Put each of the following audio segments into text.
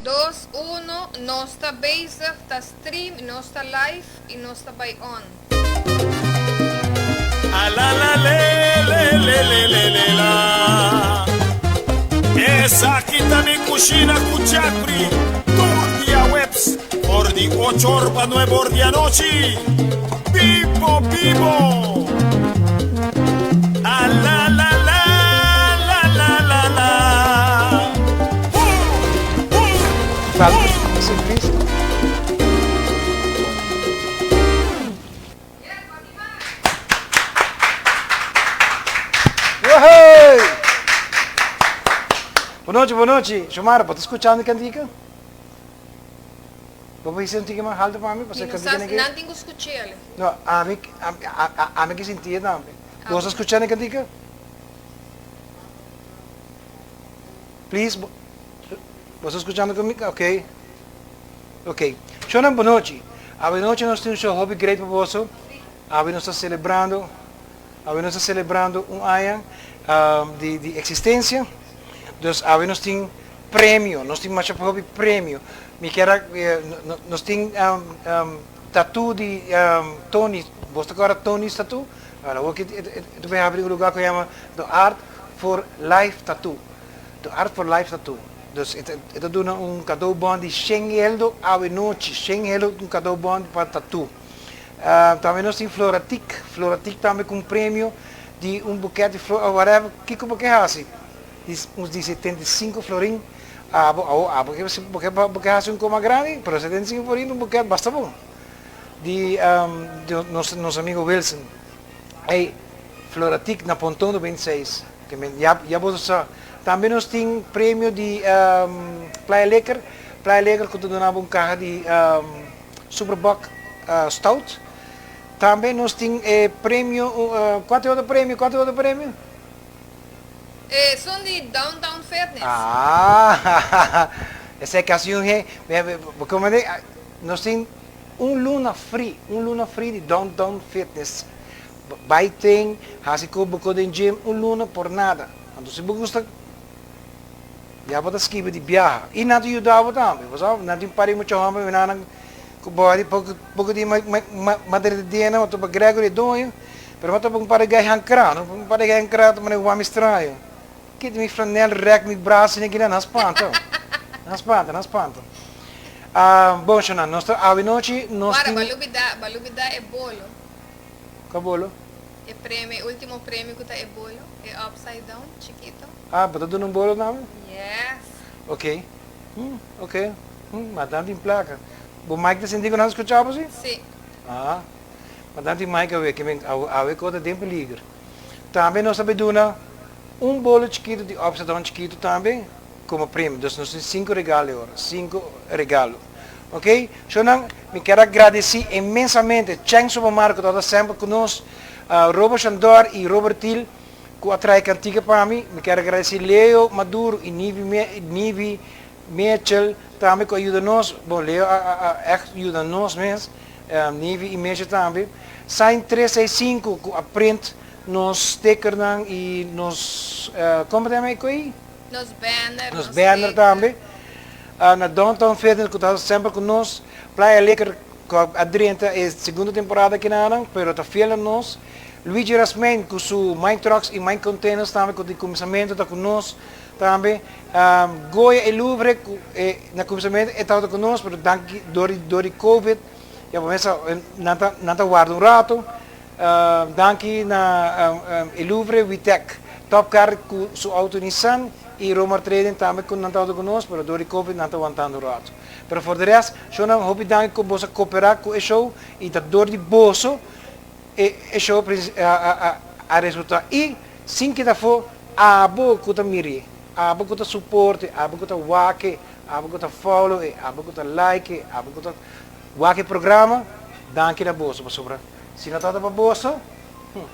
Dos, uno, nos ta bezig ta stream, nos ta live y nos ta bay on. A la la le le le le le le la Esaki ta mi kushina ku Jeffrey tur dia weps for di ocho or pa nuebe or di anochi Bibo bibo A la la la la la la la Bon nochi, bon nochi. Xiomara, bo ta skuchando e kantika? Bo por hisa un tiki mas haltu pa mi? Mi no sa, nan tin ku skuch'el. No, ami, ami ke sintié tambe. Bo ta skuchando e kantika? Please, bo ta skuchando ku mi? Ok. Ok. Shownan bon nochi. Awe nochi nos tin un show hopi great pa boso. Awe nos ta celebrando, awe nos ta celebrando un aña di di existencia. Dus awe nos tin premio, nos tin masha hopi premio. Mi kier a nos tin tattoo di Tony, bos ta kòrda Tony's tattoo? Awor awor ki e ta bin habri un lugar ku yama The Art for Life Tattoo. The Art for Life Tattoo. Dus e ta duna un cadeaubon di shen heldo awe nochi, shen heldo un cadeaubon pa tattoo. Tambe nos tin Floratic, Floratic tambe cu un premio di un buket di flor of whatever, kico bo ke haci? Di uns di 75 florin, abo, awo abo ke bo ke bo ke haci un coma grandi, pero 75 florin un buket basta bon. Di nos nos amigo Wilson. Ey, Floratic na Ponton do 26, ke men ya ya boso sa. Tambe nos tin premio di Playa Lekker, Playa Lekker cu ta duna bo un caha di Superboc Stout. Tambe nos tin e premio, cua ta e otro premio, cua ta e otro premio? Esun di Downtown Fitness. Ah, esey casi un he, como nos tin un luna free, un luna free di Downtown Fitness. Bai ten, hasi ku bo den gym un luna por nada. Anto si bo gusta, ya bo ta skibi di biaha. I nan ta yuda bo tambe, bo sa, nan tin par di mucha homber mi nan ku body poko poko di madre di dena, bo topa Gregory e doño, pero bo topa un par di gai hankra, no? Un par di gai hankra ta manera wami straño. Kita mi flanel rek mi brasa den kina, nan spanta, nan spanta, nan spanta. Bon shownan, nos ta awe nochi nos Guarda, tin. bo a lubida, bo a lubida e bolo. Kua bolo? E premio, e ultimo premio ku ta e bolo, e upside down chikito. Ah, bo ta duna un bolo tambe? Yes. Ok. Hmm, ok. Hmm, ma dan tin plaka. Bo Mike ta sinti ku nan ta skucha bo si? Si. Ah, ma dan tin Mike awe, ke men awe kos ta den peliger. Tambe nos ta bay duna un bolo chikito di upside down chikito tambe komo premio. Dus nos tin sinku regalo e ora, sinku regalo. Ok, shownan, mi kier a gradeci inmensamente Cheng Supermarket cu tabata semper cu nos, Robert Shandor y Robert Thiel cu a trae cantica pa mi. Mi kier a gradeci Leo Maduro y Nivi Nivi Mitchell tambe cu a yuda nos. Bon, Leo a a echt yuda nos mes, Nivi y Mitchell tambe. Sign 365 cu a print nos stickernan y nos, como ta yama e coy? Nos banner, Nos nos banner sticker. tambe. Na Downtown Fitness cu ta semper cu nos, Playa Liquor cu a drenta e segundo temporada kinanan pero ta fiel na nos, Luigi Rasmijn cu su Mine Trucks y Mine Containers tambe cu di cuminsamento ta cu nos tambe, Goya e Louvre cu na cuminsamento e tabata cu nos pero danki door di door di covid ya bo mester nan ta nan ta warda un rato, danki na e Louvre, Witec, Top Car cu su auto Nissan. Y Romar Trading tambe cu nan tabata cu nos, pero door di covid nan ta wantando un rato. Pero for de rest, shownan hopi danki cu boso a coopera cu e show y ta door di boso e e show a a resulta. Y sin kita afo, abo cu ta miri, abo cu ta suporte, abo cu ta wak e, abo cu ta follow e, abo cu ta like e, abo cu ta wak e programa, danki na boso pasobra si no tabata pa boso, hm.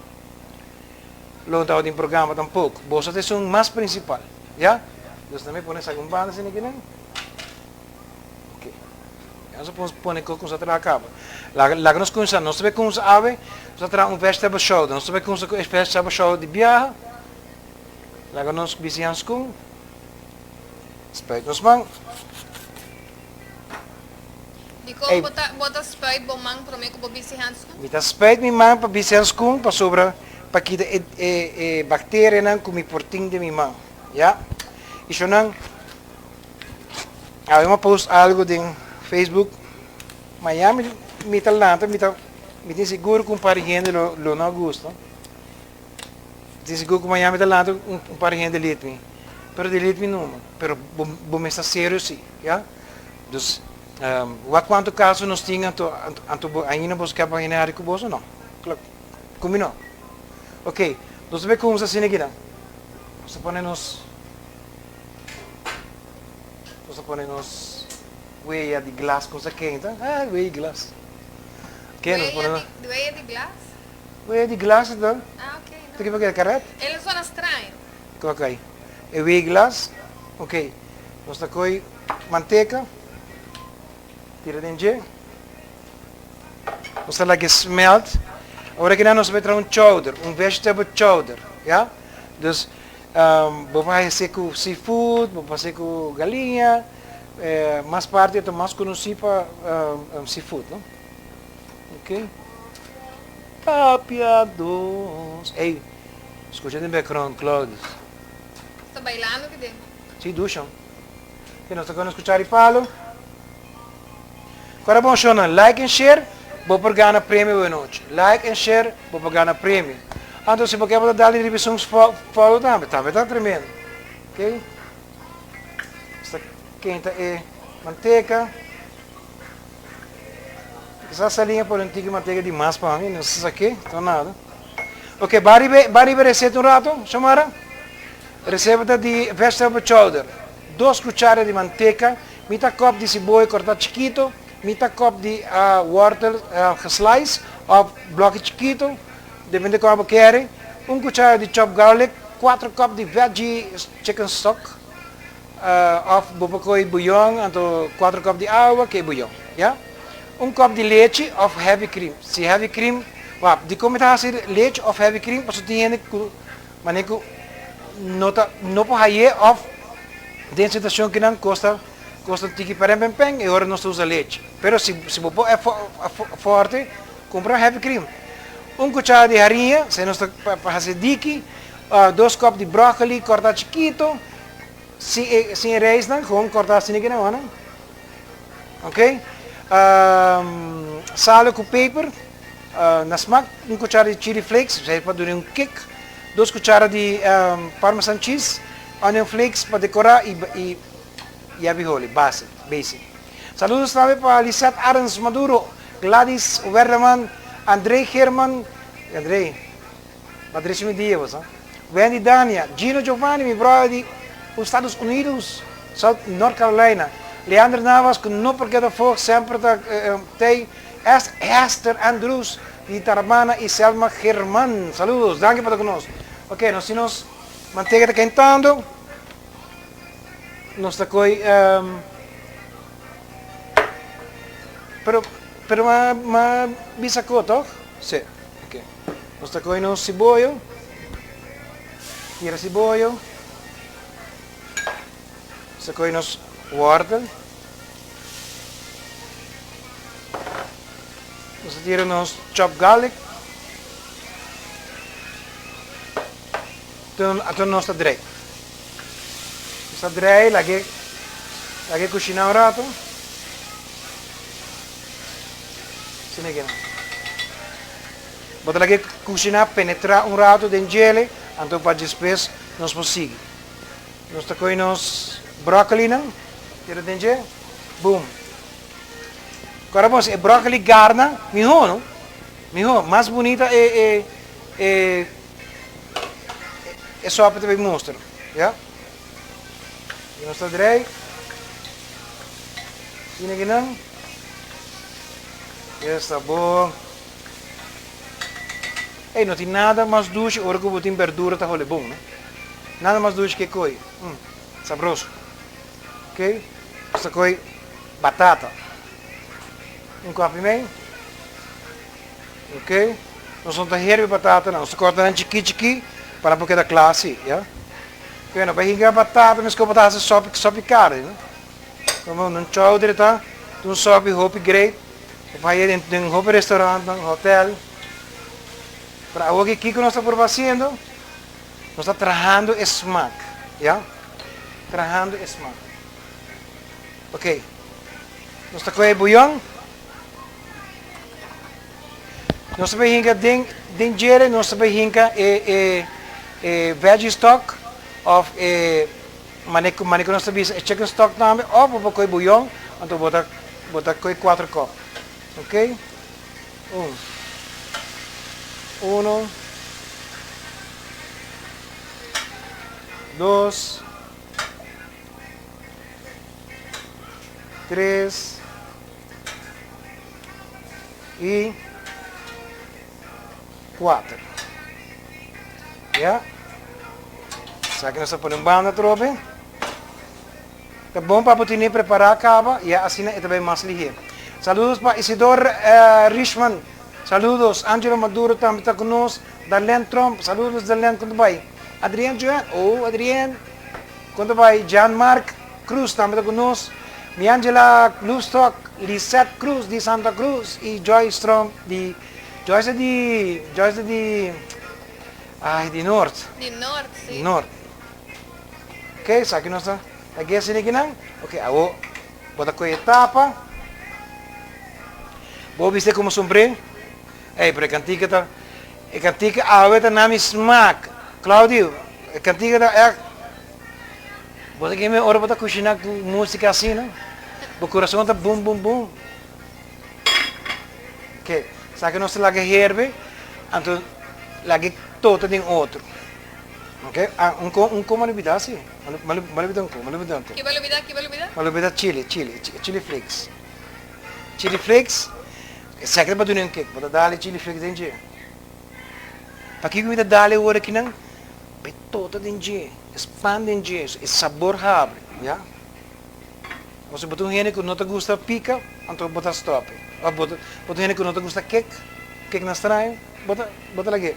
Lo no tabatin programa tampoco. Boso ta esun mas principal. Ya? Dus nan mi pone esaki un banda asina kinan. Ok. Ya nos a pone cos cu nos a traha caba. Laga, laga nos cuminsa. Nos ta bay cuminsa awe, nos a traha un vegetable shoulder. Nos ta bay cuminsa cu e vegetable shoulder di biaha. Laga nos bisti hanskun. Spuit nos man. Dikon bo ta bo ta spuit bo man promé ku bo bisti hanskun? Mi ta spuit mi man pa bisti hanskun pasobra pa kita e e e bakterianan ku mi por tin den mi man. Ya. I shonnan, awe mi a post algu den Facebook, mañana mi mi ta lanta mi ta mi tin sigur ku un par di hende lo lo no a gusta. Mi tin sigur ku mañana mi ta lanta un par di hende delete mi. Pero delete mi numa. Pero bo bo mester serio si, ya. Dus, wak kuantu kaso nos tin anto anto bo ainda boso ke pa hende hari ku boso? No. Kla ku mi no. Ok, nos ta bai kumsa asina kinan. Nos ta pone nos nos ta pone nos weya di glas kumsa kenta. Ah, weya di glas. Ok, nos pone nos. Weya di glas? Weya di glas ta. Ah, ok. Ta kiba keda karet? El a sona straño. Ok, e weya di glas. Ok, nos ta koy manteka, tira den dje. Nos ta laga e smelt. Awor aki nan nos ta bai traha un chowder, un vegetable chowder, ya. Dus bo por hasi ku seafood, bo por hasi ku galiña, mas parti e ta mas konosí pa seafood, no. Ok. Papia dos. Ey, skucha den background, Claudius. Ta bailando ki den? Si, dushon. Ke nos ta kono skucha di palo. Kora bon shownan, like en share, bo por gana premio awe nochi. Like en share, bo por gana premio. Anto si bo ke bo ta dal di riba esun follow tambe, tambe ta tremendo. Ok. Nos ta kenta e manteka. Kisas saliña por un tiki manteka di mas pa mi, no sa ke, ta nada. Ok, ba riba, ba riba e receta un rato, Xiomara. Receta ta di vegetable chowder. Dos cuchara di manteca, mita kop di siboyo corta chikito, mita kop di wortel geslice of bloki chikito, depende con abo kere, un cuchara di chopped garlic, cuatro kop di veggie chicken stock, Of bo por kohe buyon anto cuatro kop di awa ke buyon ya. Un kop di lechi of heavy cream. Si heavy cream wak dikon mi ta hasi lechi of heavy cream pasobra tin hende ku mane ku no ta no por haye of den situacion kinan kosta kosta un tiki peren pen pen e ora nos ta usa lechi. Pero si si bo por forte kumpra heavy cream. Un cuchara di hariña esei nos ta pa hasi diki dos kop di broccoli korta chikito. Sin e sin e reisnan gewoon korta asina ki nan hoor nan. Ok. Salo ku peper na smak, un kuchara di chili flakes, esei pa duna un kick, dos kuchara di parmesan cheese, onion flakes pa dekora i i yabi holi, base, basic. Saludos tambe pa Lisette Arends Maduro, Gladys Werleman, André German, André. Patricio mi dia bo sa. Wendy Dania, Gino Giovanni mi brother di Estados Unidos, South North Carolina, Leandro Navas ku no por keda afó semper ta tei, Esther Andrews di Tarabana i Selma German. Saludos, danki pa ta ku nos. Ok, nos tin nos mantega ta kentando. Nos ta koi pero pero ma ma bisa ko toch? Si. Ok. Nos ta kohe nos siboyo, tira siboyo, nos ta kohe nos wortel, nos ta tira nos chopped garlic, anto nos ta drei. Nos ta drei, lag'e lag'e kushina un rato. Asina ke nan. Bo ta laga e kushiná penetrá un ratu den djele, anto pa despues nos por sigui. Nos ta kohe nos bròkolinan, tira den dje, boom. Kòrda bon, si e bròkoli garna, mihó no, mihó, mas bunita e e e e sòpi ta bay mustra, ya. I nos ta drei, asina kinan, esta bon. Ey, no tin nada mas dushi ora ku bo tin berdura ta hole bon, no? Nada mas dushi ke koi. Mm, sabroso. Ok, nos ta koi batata. Un kòpi mei. Ok, nos no ta herbi batatanan, nos ta kòrta nan chikí chikí pa nan por keda kla asi, ya. Bueno, pa hinka batata meskos bo ta hasi sòpi, sòpi karni, no? Komo un chowder ta. Ta un sòpi hopi great. Bo por haña den den hopi restaurantnan, hotel. Pero awoki kiko nos ta purba hasiendo? Nos ta trahando e smak, ya. Trahando e smak. Ok. Nos ta kohe e buyon. Nos ta bay hinka den den djere nos ta bay hinka e e e veggie stock of e mane ku mane ku nos ta bisa e chicken stock tambe of bo por kohe buyon anto bo ta bo ta kohe kuater kòp ok un uno dos tres. Y cuater. Ya. Esaki nos ta pone un banda atrobe. Ta bon pa bo tene prepara caba, ya asina e ta bay mas lihe. Saludos pa Isidor Richman. Saludos. Angelo Maduro tambe ta cu nos. Darlene Tromp. Saludos Darlene, con ta bay? Adrienne Joan. Oh Adrienne. Con ta bay? Jean Marc Cruz tambe ta cu nos. Miangela Loefstok, Lisette Cruz di Santa Cruz y Joyce Tromp di, Joyce ta di, Joyce ta di, ay di Noord. Di Noord, si. Di Noord. Ok, esaki nos ta lag'é asina akinan. Ok, awo bo ta coge e tapa, bo biste como sombré. Ey, pero e cantica ta, e cantica awe ta na mi smaak. Claudio, e cantica ta echt. Bo ta keme ora bo ta kushiná ku músika asina, bo kurason ta bum bum bum. Ke, sa ke nos ta laga herbe, anto laga e tota den otro. Oke, ah, un ko, un ko m'a lubidá si. M'a m'a lubidá un ko, m'a lubidá un ko. Ke bo a lubidá, ke bo a lubidá? M'a lubidá chili, chili, chili flakes. Chili flakes, esaki ta pa duna un kek, bo ta dal e chili flakes den dje. Pakiko mi ta dal e ora kinan? Pe tota den dje, e span den dje, e sabor habri, ya. Pasobra bo ta un hende ku no ta gusta pika, anto bo ta stòp e. Òf bo ta bo ta un hende ku no ta gusta kek, kek na straño, bo ta bo ta lag'é.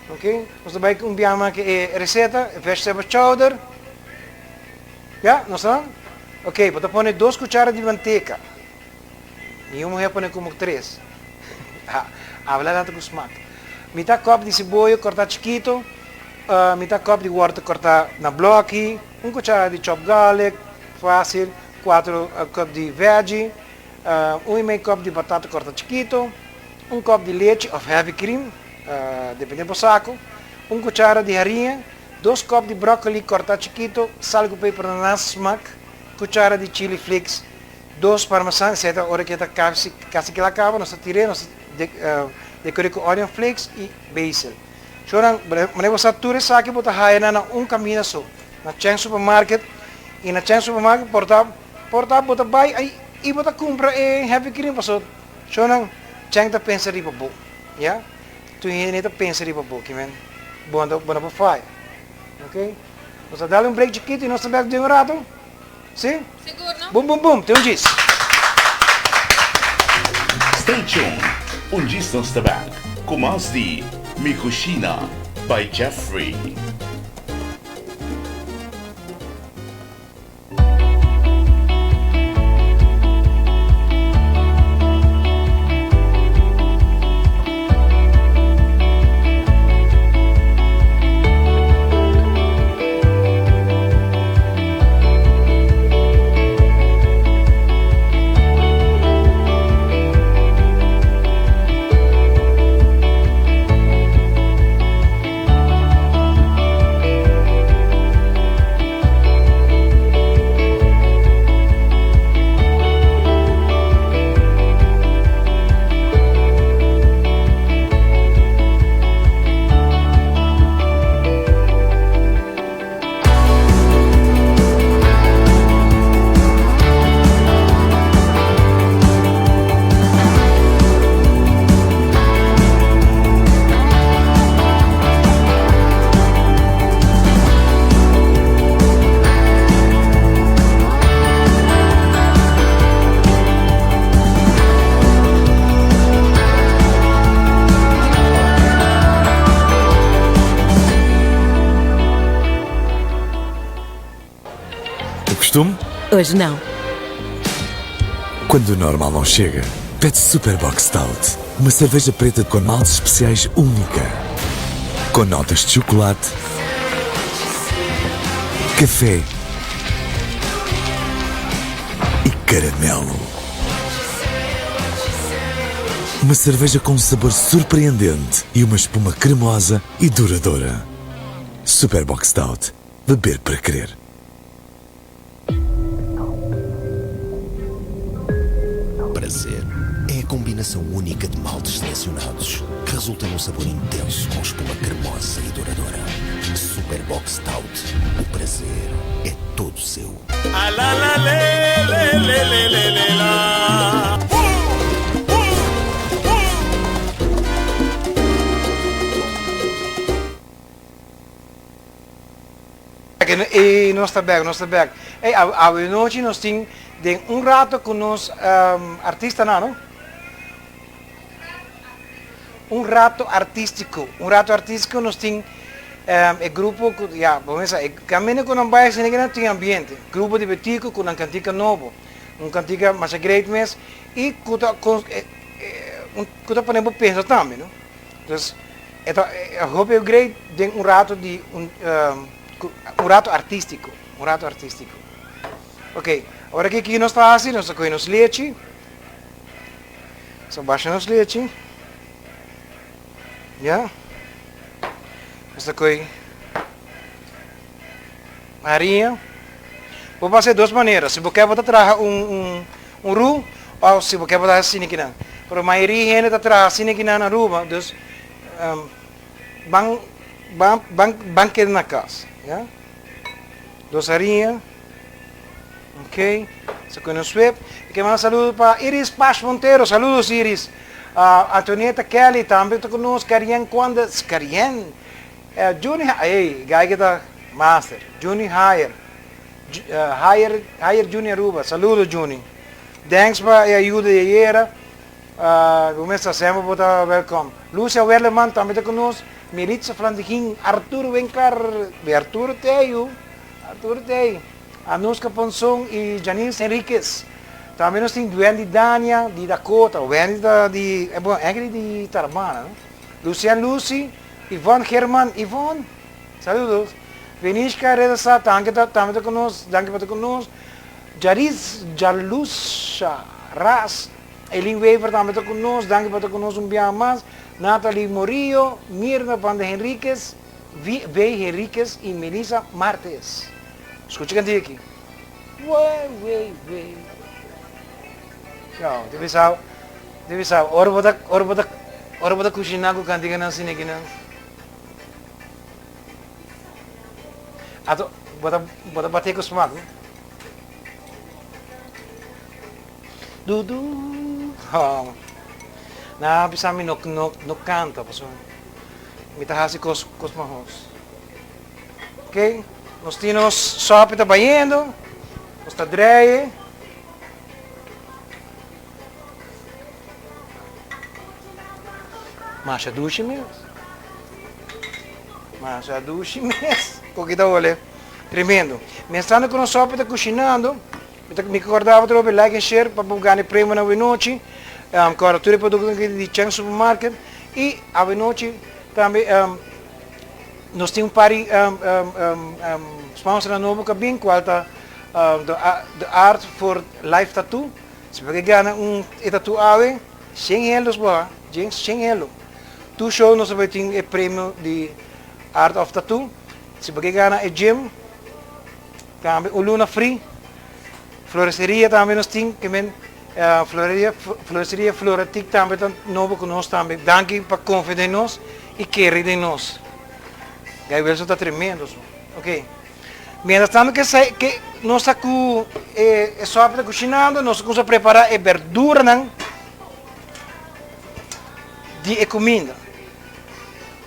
Ok, nos ta bai un biaha mas ku e reseta, e vegetable chowder. Ya, nos ta? Ok, bo ta pone dos kuchara di manteka. Mi un muher pone como tres. Habla nan ta cu smak. Mita kop di siboyo corta chikito, mita kop di wortel corta na bloki, un cuchara di chop garlic, facil, cuatro cup di veggie, un y mei kop di batata corta chikito, un kop di lechi of heavy cream, depende bo saco, un cuchara di hariña, dos kop di broccoli corta chikito, sal cu peper na nan smak, cuchara di chili flakes, Dos parmesan, esei ta ora ku e ta kasi kasi kila kaba, nos ta tir'é, nos ta dekor'é ku onion flakes i basil. Shornan, manera bo sa tur esaki bo ta haya nan na un kaminda so, na Cheng Supermarket, i na Cheng Supermarket por ta por ta bo ta bai ai i bo ta kumpra e heavy cream paso shornan Cheng ta pensa riba bo, ya. Tur hende ta pensa riba bo, kimen bo no bo no por faya, ok. Nos ta dal un break chikito i nos ta bek den un rato. Si? Sigur no? Bum bum bum, te un djis. Stay tuned, un djis nos ta back ku mas di Mi Cushina by Jeffrey. O costume? Hoje não. Quando o normal não chega, pede Super Bock Stout, uma cerveja preta com maltes especiais única. Com notas de chocolate, café e caramelo. Uma cerveja com um sabor surpreendente e uma espuma cremosa e duradoura. Super Bock Stout. Beber para querer. Prazer é a combinação única de maltes selecionados que resulta num sabor intenso com espuma cremosa e duradoura. Super Bock Stout. O prazer é todo seu. A la la le le le le le le la. E nos ta bek, nos ta bek. Ey, awe nochi nos tin den un rato cu nos artistanan, no? Un rato artistico, un rato artistico nos tin e grupo cu, ya, bo mester sa, e caminda cu nan bay asina nan tin ambiente. Grupo di Betico cu nan cantica nobo, un cantica masha great mes y cu ta cu ta pone bo pensa tambe, no? Entonces, e ta hopi great den un rato di un un rato artistico, un rato artistico. Ok, ora ki ki nos ta haci, nos ta coge nos lechi, nos ta basha nos lechi, ya, nos ta coge hariña. Bo por haci dos manera, si bo kier bo ta traha un un un ru of si bo kier bo ta haci asina kinan. Pero mayoria hende ta traha asina kinan na Aruba, dus ban ban ban ban keda na cas, ya. Dos hariña, ok, sa cu nos web. Mi ke manda saludo pa Iris Pash Montero, saludos Iris. Antonieta Kelly tambe ta cu nos, Carien Cuandes, Carien, Juni, ey, guy ke ta master, Juni Hayer, Hayer, Hayer Juni Aruba, saludo Juni. Thanks pa e ayuda di ayera, bo mes ta semper bo ta welcome. Lucia Werleman tambe ta cu nos, Melitza Flantigin, Arturo Winklar, Arturo Teyu, Arturo Tey, Anuska Ponson y Janice Henriquez. Tambe nos tin Wendy Dania di Dakota, Wendy ta di, bon, eigenlijk di Tarabana, no? Lucian Lucy, Yvonne German, Yvonne, saludos. Venishka Redasa tambe ta tambe ta ku nos, danki pa ta ku nos. Jariz Jalusha Ras, Eileen Wever tambe ta ku nos, danki pa ta ku nos un biaha mas. Natalie Morillo, Mirna van de Henriquez, V. Henriquez y Melissa Martes. Skucha kanti aki. Wey, wey, wey. No, tin bisa, tin bisa, ora bo ta, ora bo ta, ora bo ta kushiná ku kantikanan asina akinan. Ato, bo ta, bo ta bate ku smak, no? Dudu, oh. Nan a bisa mi no, no, no kanta, pasobra mi ta hasi kos, kos mahos. Ok, nos tin nos sopi ta bayendo, nos ta dreye. Masha dushi mes. Masha dushi mes. Koki ta hole. Tremendo. Mienstrando ku nos sopi ta kushinando, mi ta mi kòrda bo trobe like en share pa bo gana e premionan awenochi. Kòrda tur e produktonan di Cheng Supermarket i awenochi tambe Nos tin un par di sponsornan nobo ku a bin, kual ta The Art for Life Tattoo. Si bo ke gana un e tattoo awe, shen helo bo ha, djen shen helo. Tur show nos a bai tin e premio di Art of Tattoo. Si bo ke gana e gym, tambe un luna free. Floresteria tambe nos tin, ke men Floreria Floresteria Floratic tambe ta nobo ku nos tambe. Danki pa konfia den nos i kere den nos. Guy Wilson ta tremendo su. Ok. Mientras tanto ke sa ke nos ta ku e e sòpi ta kushinando, nos ta kuminsá prepará e berduranan di e kuminda.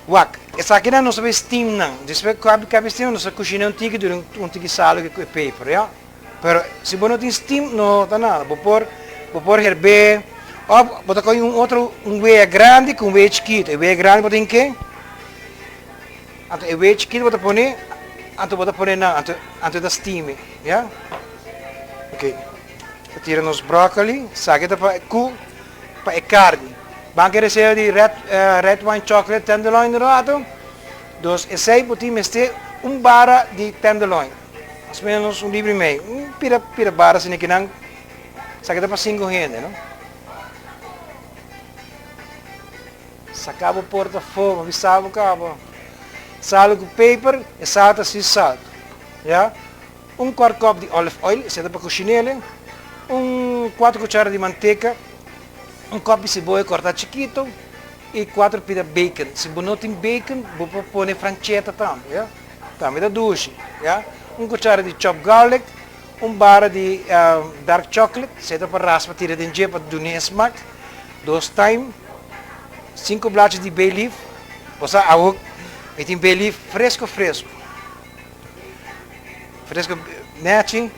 Wak, esakinan nos ta bai steam nan. Despues ku a kabi steam nos ta kushina un tiki dura un tiki salu ku e peper, ya. Pero si bo no tin steam no ta nada. Bo por bo por herbé of bo ta coge un otro un wea grandi cu un wea chikito. E wea grandi bo tin ke anto e wea chikito bo ta pone anto bo ta pone nan anto anto e ta steam ya. Ok. Ta tira nos broccoli, esaki ta pa ku pa e carni. Ban kere sea di red red wine chocolate tenderloin un rato. Dus esei bo tin mester un bara di tenderloin. Mas o menos un libra y mei. Un pida pida bara asina kinan. Esaki ta pa cinco hende, no? Saca bo porta afo, bo bisa bo caba. Salo cu peper, e sal ta sea salt. Ya. Un kwart kop di olive oil, esei ta pa kushin'el, un kuater kuchara di manteka, un kop di siboya kòrtá chikito i kuater pida bacon. Si bo no tin bacon, bo por pone francheta tambe, ya. Tambe ta dushi, ya. Un kuchara di chopped garlic, un bara di dark chocolate, esei ta pa raspa tira den dje pa dun'é e smak, dos thyme, sinku blachi di bay leaf, bo sa awor mi tin bay leaf fresco fresco. Fresco nechi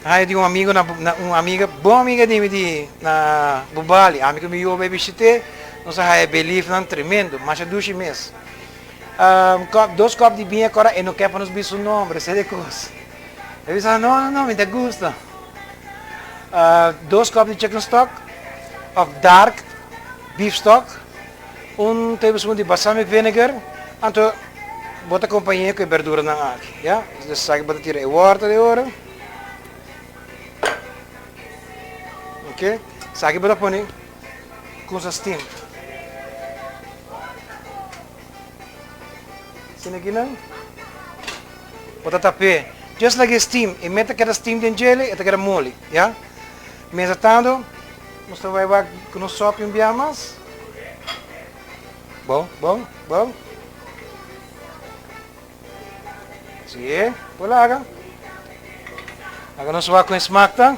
haña di un amigo na un amiga bon amiga di mi di na Bubali ami ku mi yu a bai bishit'é nos a haña beliefnan tremendo masha dushi mes kòp dos kòp di biña kòrda e no ke pa nos bisa su nomber esei ta e kos e bisa no no no mi ta gusta dos kòp di chicken stock òf dark beef stock. Un tablespoon di balsamic vinegar, anto bo ta compañe cu e berduranan aki, ya. Dus esaki bo ta tira e wortel e ora. Ok, esaki bo ta pone cusa steam. Asina aki nan, bo ta tap'e. Just like e steam, e meta keda steam den djele, e ta keda moli, ya. Mientras tanto, nos ta bai wak ku nos sòpi un bia mas. Bon, bon, bon. Sí, por laga. Laga nos wak kon e smak ta.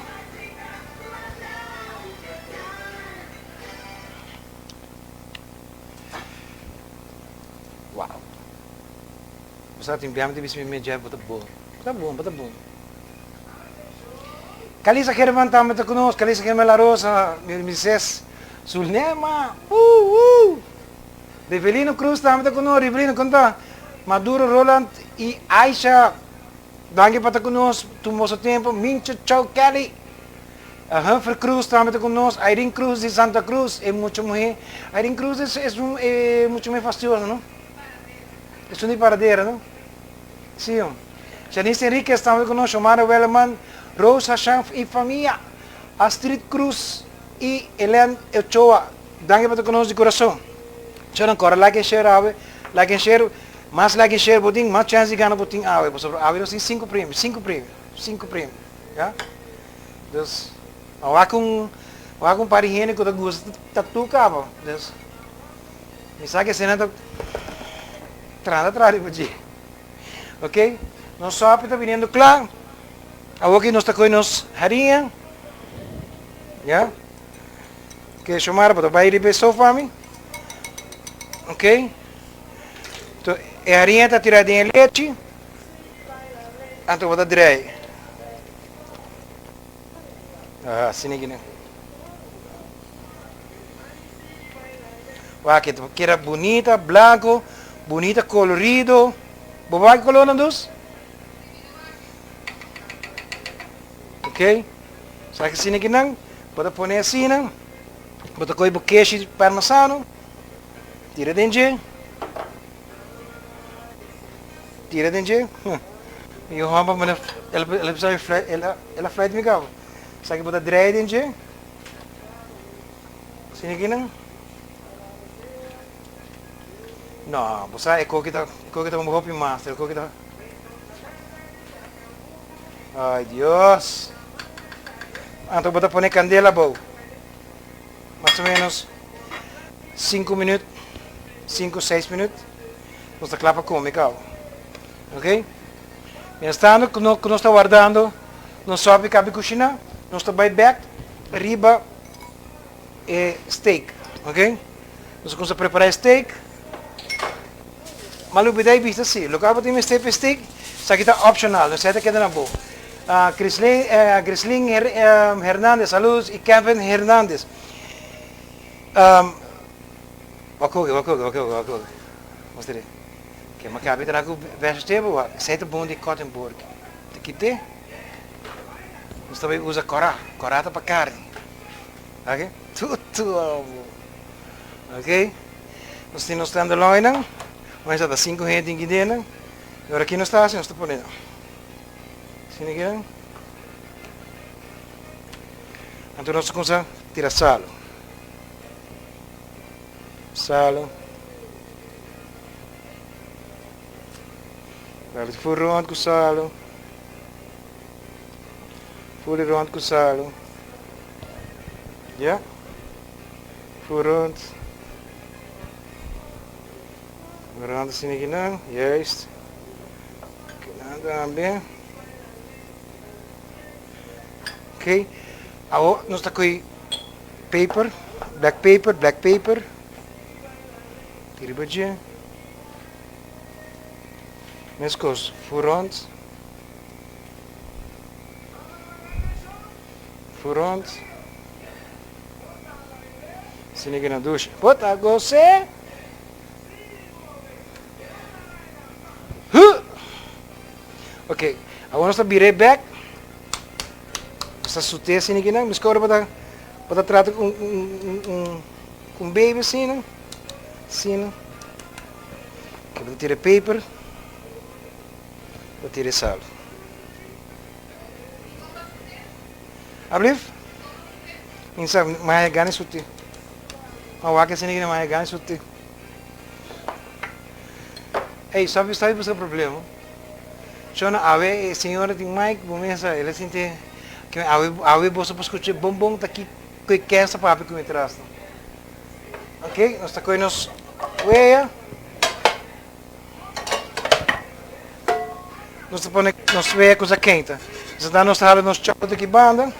Wow. Bo sa tin bia mi ta bisa mi mes, Jeff, bo ta bon. Bo ta bon, bo ta bon. Calisa German tambe ta ku nos, Calisa German La Rosa, mi mises Zulema, uh uh! Rivelino Cruz tambe ta ku nos, Rivelino kon ta? Maduro Roland i Aisha, danki pa ta ku nos, tuma boso tempu, Mincho Chow Kelly, Humphrey Cruz tambe ta ku nos, Irene Cruz di Santa Cruz, e mucha muhé, Irene Cruz es es un e mucha muhé fastioso no, esun di Paradera no. Sí. Janice Enriquez tambe ku nos, Shomara Welleman, Rose Hashanf i famia, Astrid Cruz i Elen Ochoa. Danki pa ta ku nos di kurason. Chornan kòrda like en share awe. Like en share, mas like en share bo tin, mas chèns di gana bo tin awe. Pasobra awe nos tin sinku premio, sinku premio, sinku premio. Ya. Dus, a wak un, wak un par di hende ku ta gusta tatu kaba. Dus, mi sa ku esei nan ta trata traha riba dje. Ok, nos sopi ta biniendo kla. Awoki nos ta kohe nos hariña. Ya. Ok, Shomara, bo ta bai riba e stof pa mi. Ok. To, e hariña ta tira den e lechi. Anto bo ta drei. Ah, asina aki nan. Wak, e ta keda bunita, blanco, bunita colorido. Bo wak e colornan dus? Ok. Sa ki asina kinan, bo ta pone asina, bo ta kohe bo keshi parmesano, tira den dje, tira den dje. Mi homber manda, el a bisa mi fluit, el a fluit mi kaba. Sa ki bo ta drei den dje. Asina kinan. No, bo sa e koki ta, e koki ta un hopi master, e koki ta. Ay Dios. Anto bo ta pone candela abou. Mas o menos 5 minuut, 5, 6 minuut. Nos ta kla pa come cabo. Ok? Mientras tanto ku no, ku nos ta wardando nos sopi kabi kushiná, nos ta bai bek riba e steak. Ok? Nos a kumsa prepara e steak. Ma lubida e bista si. Loke abo tin mester pa e steak, esaki ta optional, no esei ta keda na bo. Grislin, Grislin Hernandez, saludos, y Kevin Hernandez. Wak hopi, wak hopi, wak hopi, wak hopi. Mostra. Ke ma kabi traha ku vegetable, wak. Esei ta bon di cutting board. Ta kite. Nos ta bai usa kòrá. Kòrá ta pa karni. Ok. Tutu abo. Ok. Nos tin nos tenderloinnan. Ora ta sinku hende tin kidenan. I ora ki nos ta hasi nos ta pone nan. Asina kinan. Anto nos ta kumsa tira salu. Salu. Dale ful rond ku salu. Ful rond ku salu. Ya. Ful rond. Rond asina kinan. Juist. Kinan tambe. Ok. Awo nos ta koe paper, black paper, black paper. Tira riba dje. Meskos fu rond. Fu rond. Asina ke na dushi. Bo ta gos'é? Huh! Ok, awor nos ta bir'é bek. Nos ta sut'é asina kinan. Miskor ora bo ta bo ta trata ku un un un un baby asina. Asina. Ok, bo ta tira e paper. Bo ta tira e sal. Ablief? Mi sa, mi haya gana di suti. Mi a wak asina kinan, mi haya gana di suti. Ey, sabi sabi buska problema. Shona, awe e señora tin mic, bo mesa, el a sinti ke awe awe boso por skucha bon bon ta ki ku e ken sa papia ku mi tras nan. Ok, nos ta kohe nos wea. Nos ta pone nos wea kusa keinta. Nos ta da nos ta hala nos chòkò di ki banda.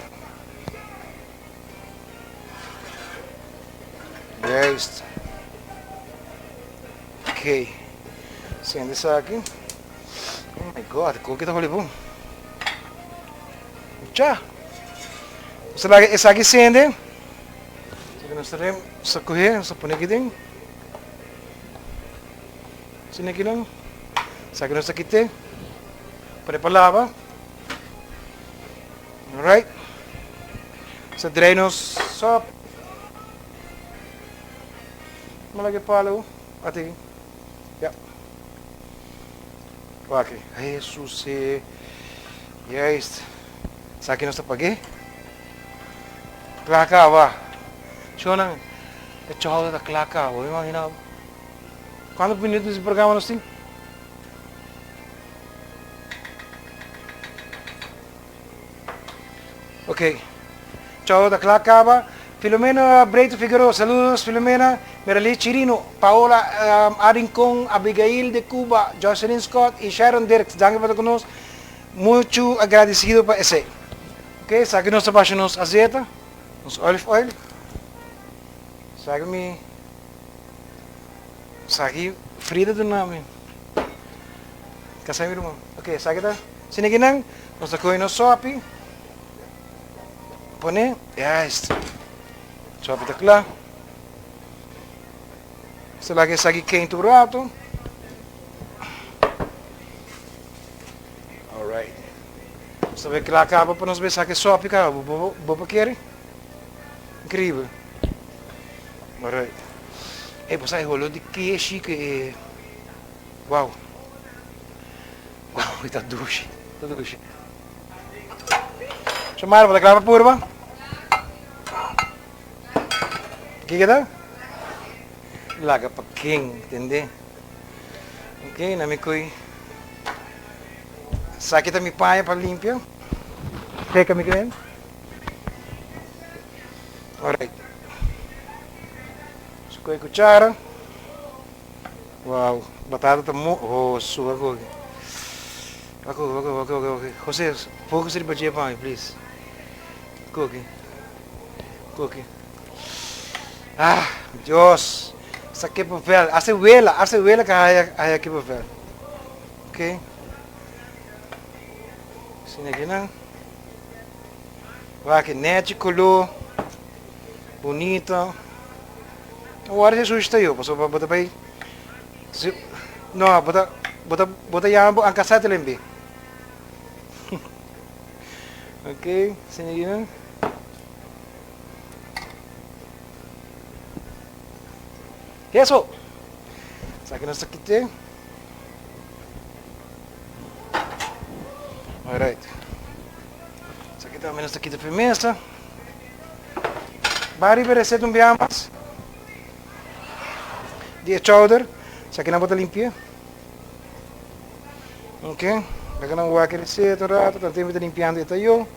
Juist. Ok. Sende esaki. Oh my God, koki ta holi bon. Cha. Nos ta laga esaki sende. Esaki nos ta rem, nos ta kohe, nos ta pone aki den. Sende aki nan. Esaki nos ta kite. Pone pa laba. Alright. Nos ta drei nos sop. M'a laga e palo ati. Ya. Wak. Jesus e. Juist. Esaki nos ta pag'é. Kla kaba. Shownan, e chòlda ta kla kaba. Bo imagina bo. Kuantu minuut di programa nos tin? Ok. Chao ta kla kaba. Filomena Breito Figueroa, saludos Filomena. Merali Chirino, Paola um, Arincon, Abigail de Cuba, Jocelyn Scott y Sharon Dirks. Danki pa ta con nos. Mucho agradecido pa esey. Ok, esaki nos ta basha nos azeta, nos olive oil. Esaki mi, esaki Frida duna mi. Kasai mi ruman. Ok, esaki ta. Sinikinan, nos ta kohe nos sopi. Pone, juist. Sopi ta kla. Nos ta laga esaki keinta un rato. Alright. Nos ta bay kla kaba pa nos bay saka e sopi kaba. Bo, bo por kere? Increíble. Alright. Ey, bo sa e holo di keshi ku e. Wow. Wow, ta dushi, ta dushi. Xiomara, bo ta kla pa purba? Kiko ta? Laga pa ken, tende? Ok, na mi koe. Esaki ta mi paña pa limpia. Seka mi kren. Alright. Su koe kuchara. Wow, batata ta mo, oh su wak oki. Wak oki, wak oki, wak oki, wak oki. Jose, focus riba dje pa mi, please. Koki. Koki. Ah, Dios. Sa kippenvel. Hace wela, hace wela ka haya, haya kippenvel. Ok. Asina aki nan. Wak, nechi color. Bonito. Awor Jesus ta yo, pasobra bo ta bai si no bo ta bo ta bo ta yama bo anka sete lembe. Ok, señorina. Eso. Esaki nos ta kite. Alright. Esaki tambe nos ta kita pa e mesa. Ba riba e receta un bia mas. Di e chowder. Esaki nan bo ta limpia. Ok. Laga nan wak e receta un rato. Tanto mi ta limpiando e tayo.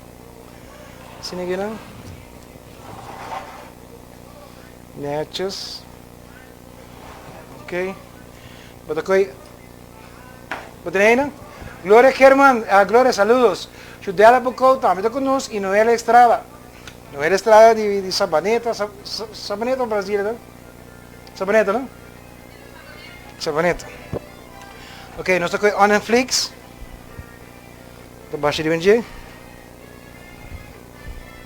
Asina aki nan. Netjes. Ok. Bo ta koy. Bo ta heen? Gloria German, ah, Gloria, saludos. Judela Bocou tambe ta ku nos y Noela Estrada. Noela Estrada di, di Sabaneta, Sa, Sa, Sabaneta o Brasilia ta? Sabaneta, no? Sabaneta. Ok, nos ta koy onion flakes. Ta basha riba dje.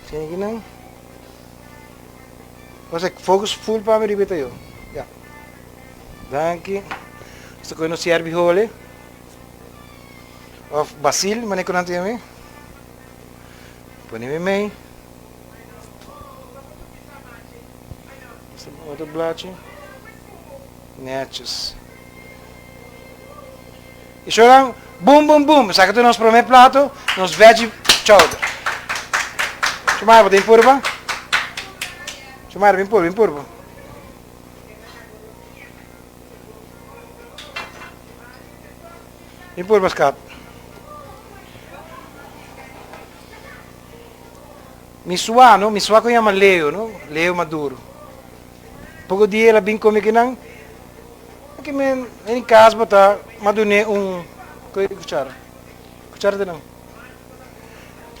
Sien aki nan. Jose, focus full pa mi riba yo. Ja. Danki. Nos ta kohe nos yerbi hole. Of basil, mane ku nan ta yam'é. Pone mi mei. Otro blachi. Netjes. I shonan, bum bum bum, esaki ta nos prome plato, nos veggie chowder. Chumara, bo tin purba? Chumara, bin purba, bin purba. Bin purba, skat. Mi sua, no? Mi sua ku yama Leo, no? Leo Maduro. Poko dia el a bin come kinan. Aki men en cas bo ta m'a dun'é un koe cuchara. Cuchara ta nan.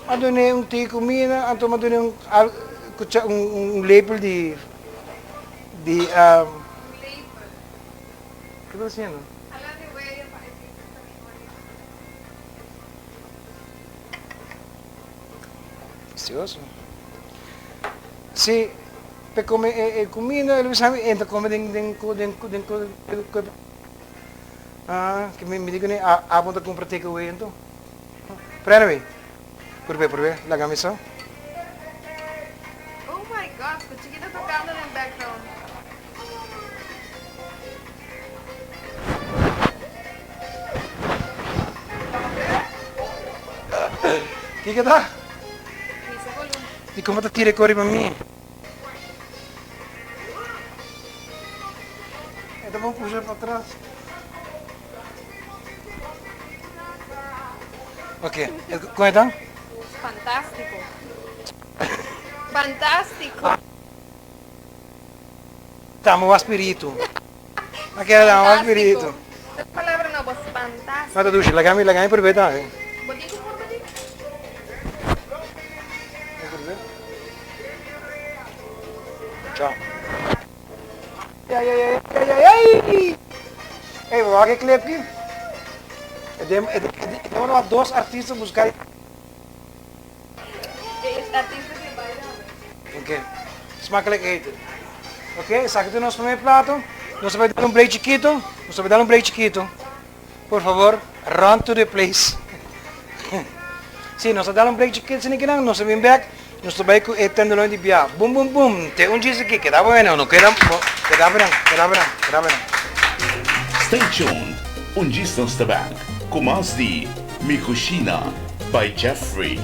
M'a dun'é un tiki comida anto m'a dun'é un al cucha un un lepel di di Ke ta haciendo? Delicioso. Si. Pe come e e cuminda el bisa mi entra come den den den den den ah ke mi mi di kune a abo ta cumpra take away anto pero anyway purbe purbe laga mi sa. Oh my God, ku chikito tocando den background. Kiko ta? Misa volumen. Di como ta tira e cor riba mi? E ta bon pusha pa tras. Ok, con e ta? Fantástico. Fantástico. Tamo wa spiritu. A keda tamo wa spiritu. Palabra nobo, fantástico. No ta dushi, laga mi, laga mi purbe tambe. Bo tin ku purba di? Chao. Ay, ay, ay, ay, ay, ay! Ey, bo wak e clip ki? E dem, e dem a dos artista busca. E artista ke baila. Ok. Smakelijk eten. Ok, esaki ta nos primer plato. Nos ta bai dal un break chikito. Nos ta bai dal un break chikito. Por favor, run to the place. Si, nos ta dal un break chikito sini kinan, nos ta bin bek, nos ta bai ku e tenderloin di bia. Bum bum bum, te un djis aki, keda bueno, no keda, keda binan, keda binan, keda binan. Stay tuned, un djis nos ta bek ku mas di Mi Cushina by Jeffrey.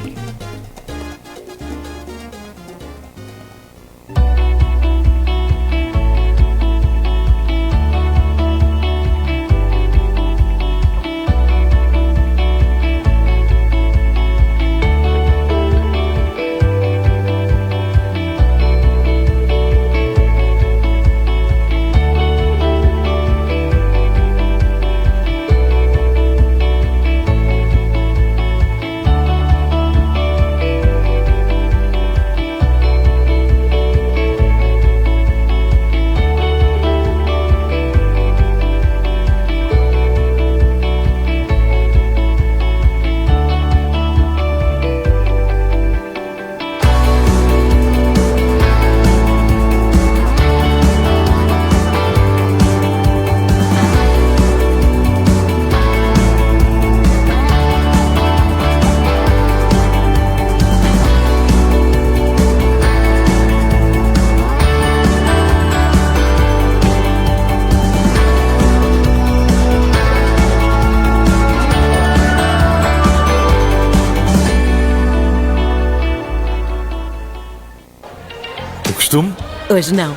costume? Hoje não.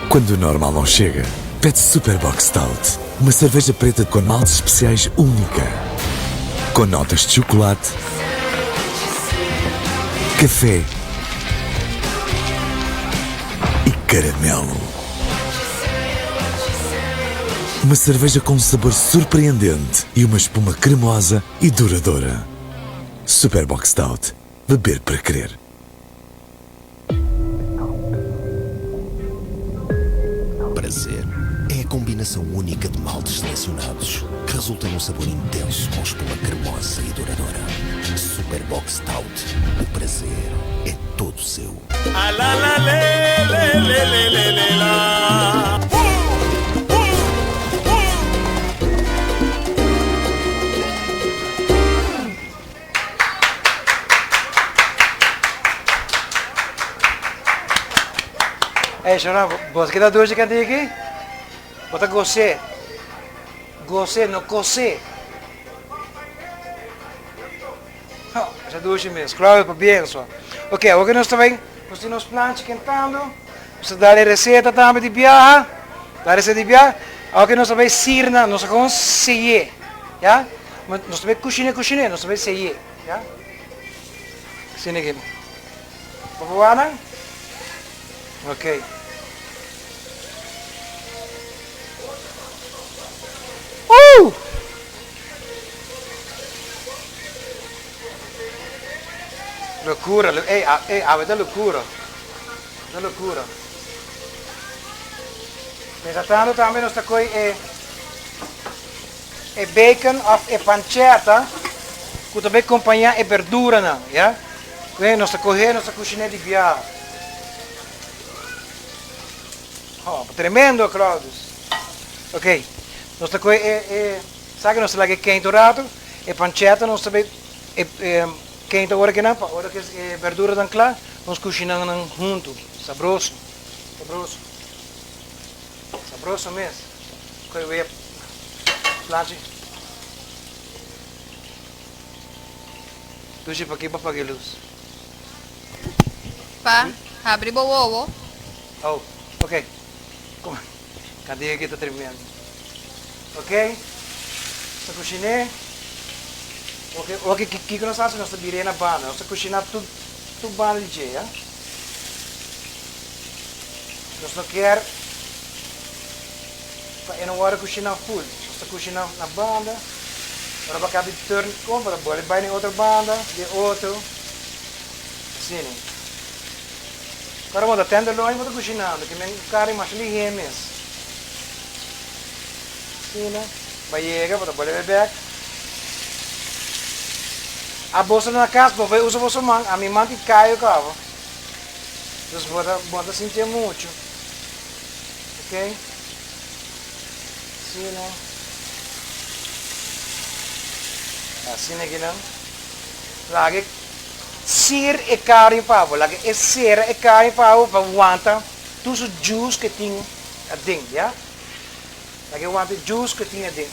Quando o normal não chega, pede Super Bock Stout. Uma cerveja preta com maltes especiais única. Com notas de chocolate, café e caramelo. Uma cerveja com um sabor surpreendente e uma espuma cremosa e duradoura. Super Bock Stout. Beber para querer. Prazer é a combinação única de maltes selecionados que resulta num sabor intenso com espuma cremosa e duradoura. Super Bock Stout. O prazer é todo seu. A la la le le le le le le la. Ey, Shona, bo keda dushi kanti aki? Bo ta gos'é. Gos'é, no kos'é. Oh, esei dushi mes. Claudio, pabien so. Ok, awor ku nos ta bai, nos tin nos planchi kentando. Nos ta dal e reseta tambe di biaha. Dal reseta di biaha. Awor ku nos ta bai sirna, nos ta kon sey'é. Ya? Nos ta bai kushiné, kushiné, nos ta bai sey'é. Ya? Asina aki. Bo por wak nan? Ok. Woo! Locura, ey, ey, awe ta locura. Ta locura. Mientras tanto tambe nos ta coy e e bacon of e pancetta cu ta bay compaña e berduranan, ya. Cu nos ta coge, nos ta cushine di biaha. Oh, tremendo, Claudius. Ok, nos ta coge e e sa cu nos ta laga e keinta un rato, e pancetta nos ta bay e e keinta ora kinan pa ora cu e berduranan cla, nos cushina nan hunto. Sabroso, sabroso. Sabroso mes. Coge wea planchi. Dushi pa ki pa paga e luz? Pa habri bo wowo. Oh, ok. Como cantiga aki ta tremendo. Ok, nos ta cushiné. Ok, ok, kico nos ta haci? Nos ta bir'é na banda. Nos ta cushiná tur, tur banda di dje, ya. Nos no kier pa e no wòrdu kushiná ful. Nos ta kushiná na banda, ora bo a kaba di turn kon bo ta bole bai na e otro banda di e otro. Asina. Ora bo ta tenderloin bo ta kushinando ke men karni masha lihé mes. Asina. Bo a yega bo ta bole bai bèk. A boso na kas bo bai usa boso man, ami man tin kayo kaba. Dus bo ta bo ta sintié muchu. Ok. Asina. Asina aki nan. Laga e sir e karni pa bo. Laga e sera e karni pa bo pa wanta tur su juice ke tin aden, ya. Laga e wanta e juice ke tin aden.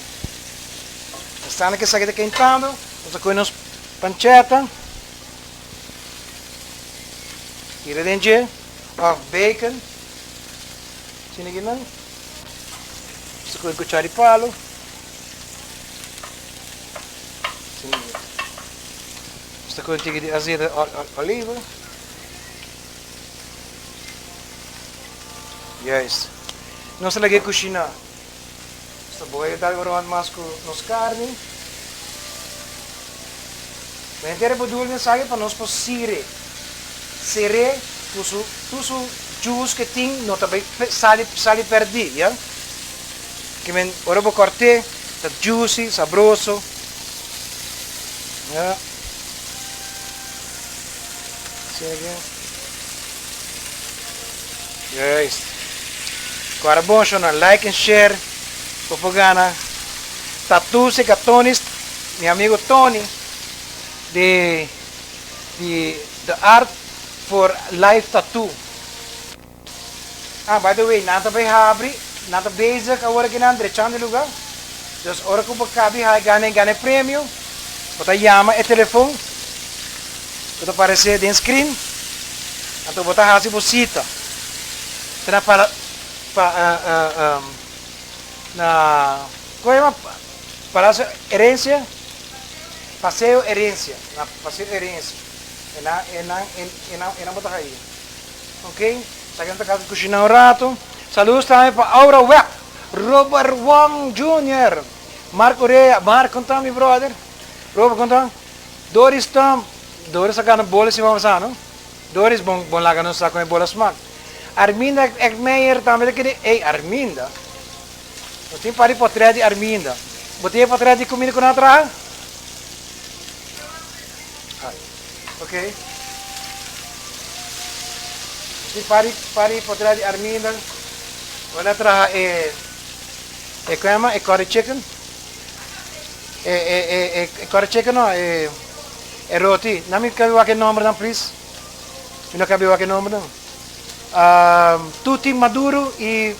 Esnan ke esaki ta kentando, nos ta kohe nos pancheta. Tira den dje of bacon. Asina aki nan. Nos ta kohe kuchara di palo. Asina aki. Nos ta kohe un tiki di azeta di oliva. Juist. Nos ta lag'é kushiná. Nos ta boil dal rond mas ku nos karni. Menter e bodul den esaki pa nos por sire. Ser'é ku su tur su juice ke tin no ta bai sali sali pèrdí, ya. Ke men ora bo kòrt'é ta juicy, sabroso, ya. Asina ke. Juist. Kòrda bon shownan like en share bo por gana tattoo cerca Tony's. Mi amigo Tony di di The Art for Life Tattoo. Ah, by the way, nan ta bay habri, nan ta bezig awor aki nan drechando e lugar. Dus ora cu bo cabi hay gana gana e premio, bo ta yama e telefon cu ta parece den screen. Anto bo ta hasi bo sita. Ta na para pa na como yama Palacio Herencia? Paseo Herencia, na Paseo Herencia. Enan enan enan enan bo ta haña. Ok, esaki nan ta kasa kushina un rato. Saludos tambe pa Aura Webb, Robert Wong Junior, Mark Urea, Mark konta mi brother? Robert konta? Doris Tom, Doris a gana bola siman pasá no? Doris bon bon laga nos sa kon e bola smak. Arminda Eckmeyer tambe ta kere, ey Arminda, nos tin par di potret di Arminda. Bo tin e potret di kuminda ku nan a traha? Ay, ok. Nos tin par di par di potret di Arminda, ku nan a traha e e kon yama e curry chicken. E e e e curry chicken no e e roti. Nan mi kabi wak e nombernan please. Mi no kabi wak e nombernan. Tuti Maduro y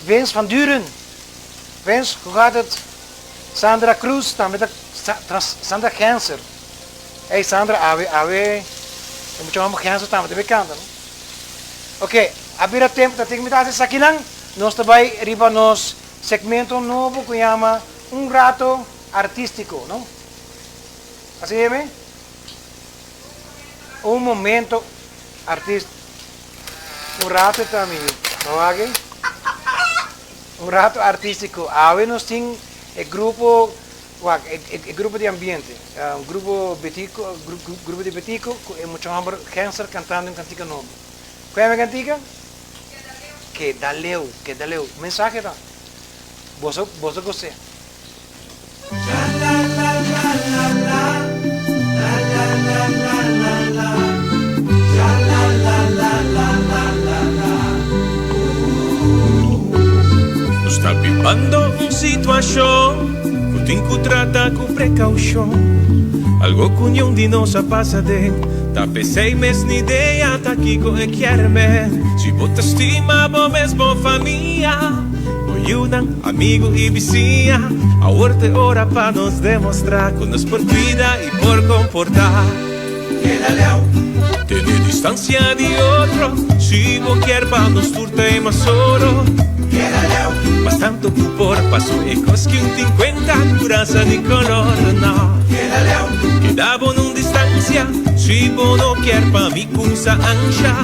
Vince van Duren. Vince, hoe gaat het? Sandra Cruz tambe ta Sandra Genser. Ey Sandra awe awe e mucha homber Genser tambe ta bay canta no. Ok, a bira tempo ta tin mi ta haci esakinan. Nos ta bay riba nos segmento nobo cu yama Un Rato Artistico, no? Así yeme? Un momento artist Un rato ta mi no wak Un rato artistico Awe nos tin e grupo wak e grupo di ambiente un grupo betico grupo di betico cu e mucha homber Genser cantando un cantica nobo Cu yama e cantica? Keda leu Keda leu Mensahe ta Boso boso gos'é. Nos ta bibando un situashon ku tin ku trata ku prekaushon. Algo ku niun di nos a pasa den, ta p'esei mes ni idea ta kiko e kier men. Si bo ta stima bo mes, bo famia. Bo yunan, amigu i bisiña, awor ta e ora pa nos demostrá ku nos por kuida i por komportá. Keda leu, tene distansia di otro, si bo kier pa nos tur ta e mas oro. Keda leu, mas tantu ku por, paso e kos ki un tin kuenta ku rasa ni kolor, no. Keda leu, keda bo nun distansia, si bo no kier pa mi kumsa ansha.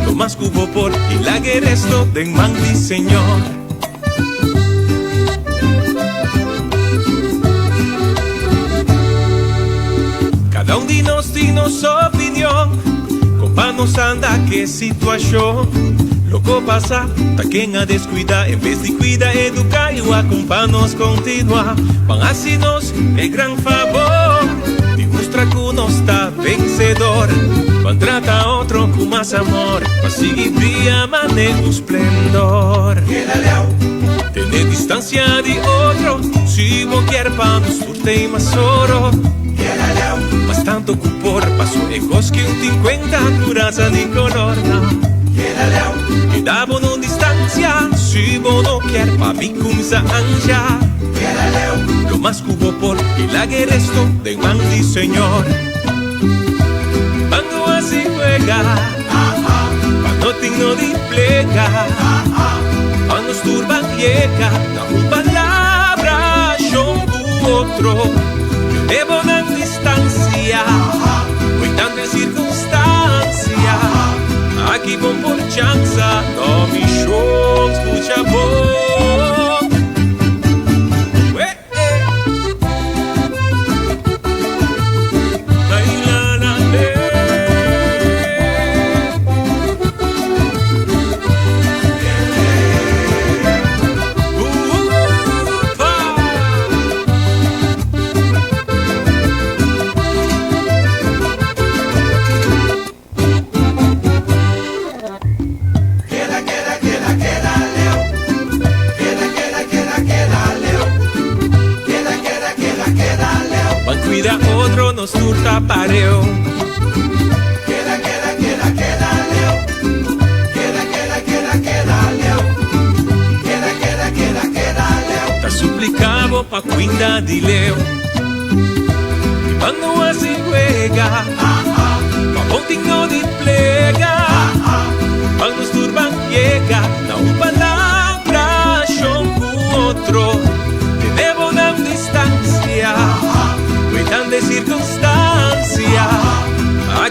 Lo mas ku bo por i laga e resto den man di Señor. Kada un di nos tin nos opinion, kon pa nos anda ke situashon. Loko pasa ta ken a deskuida en bes di kuida, eduka i wak kon pa nos kontinua. Ban hasi nos e gran fabor di mustra ku nos ta. Vencedor, ban trata otro cu mas amor, pa sigui bria mane un splendor. Keda leu, tene distancia di otro, si bo kier pa nos tur tei mas oro. Keda leu, mas tanto cu por, paso e cos ki un tin cuenta cu raza ni color, no. Keda leu, keda bo no distancia, si bo no kier pa mi cuminsa ansha. Keda leu, lo mas cu bo por, y laga e resto den man di Señor. Bando así juega, pa no tin no di plega, pa nos tur ban yega na un palabra shon ku otro. Tene bo nan distancia, uitando e circunstancia, aki bon por chansa, no mi shon scucha bon. Keda keda keda keda leu Keda keda keda keda leu Keda keda keda keda leu Ban cuida otro nos tur ta pareu Keda keda keda keda leu Keda keda keda keda leu Keda keda keda keda leu Ta suplica bo pa cuinda di leu I ban no haci wega Pa bon tin no di plega.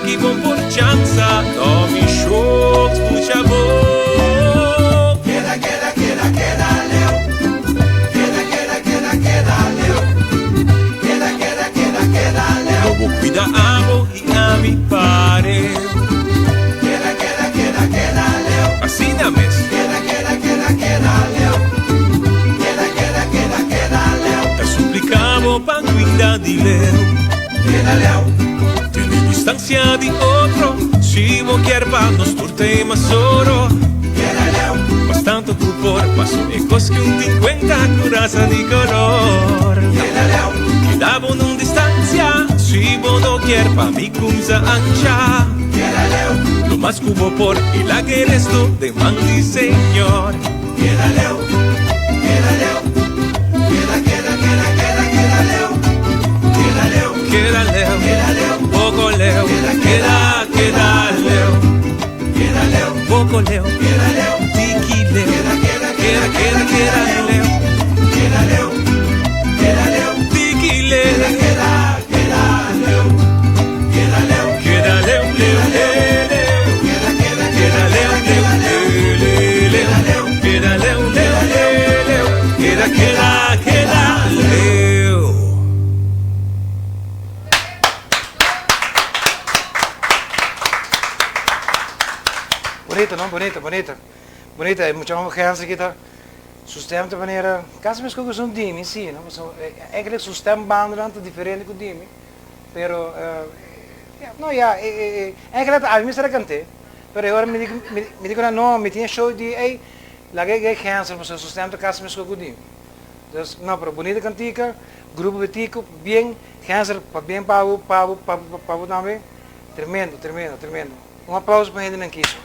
Esaki bon por chansa No mi shok skucha bo Keda keda keda keda leu Keda keda keda keda leu Keda keda keda keda leu Lo bo kuida abo i ami pareu Keda keda keda keda leu Asina mes Keda keda keda keda leu Keda keda keda keda leu Ta suplica bo pa kuida di leu Keda leu. Tene distancia di otro Si bo kier pa nos tur te mas oro Keda leu. Mas tanto ku por paso e kos ku un tin kuenta ku rasa di kolor Keda leu. Keda bo nun distancia Si bo no kier pa mi kumsa ansha Keda leu. Lo mas ku bo por i laga e resto den man di Señor Keda leu. Keda leu. Keda keda keda keda keda leu. Keda leu. Keda leu. Keda leu. Poko leu. Keda keda keda leu. Keda leu. Poko leu. Keda leu. Tiki leu. Keda keda keda keda keda leu. Keda leu. Keda leu. Tiki leu. Keda keda keda leu. Keda leu. Keda leu leu leu leu. Keda keda Keda leu leu leu leu leu. Keda leu leu leu leu. Keda keda keda leu. Bonito, no? Bonito, bonito. Bonito, e mucha homber Hensley aki ta su stem ta manera casi mescos cu esun dimi, si, no? Pasobra eigenlijk su stembanden ta diferente cu dimi, pero no ya, eigenlijk ta ami mester a cant'e, pero e ora mi di mi di cu nan no, mi tin e show di ey, laga e Hensley pasobra su stem ta casi mescos cu dimi. Dus, no, pero bonito cantica, Grupo Betico, bien, Hensley, pabien pa bo, pa bo, pa bo, pa bo tambe, tremendo, tremendo, tremendo. Un aplauso pa hendenan kiso.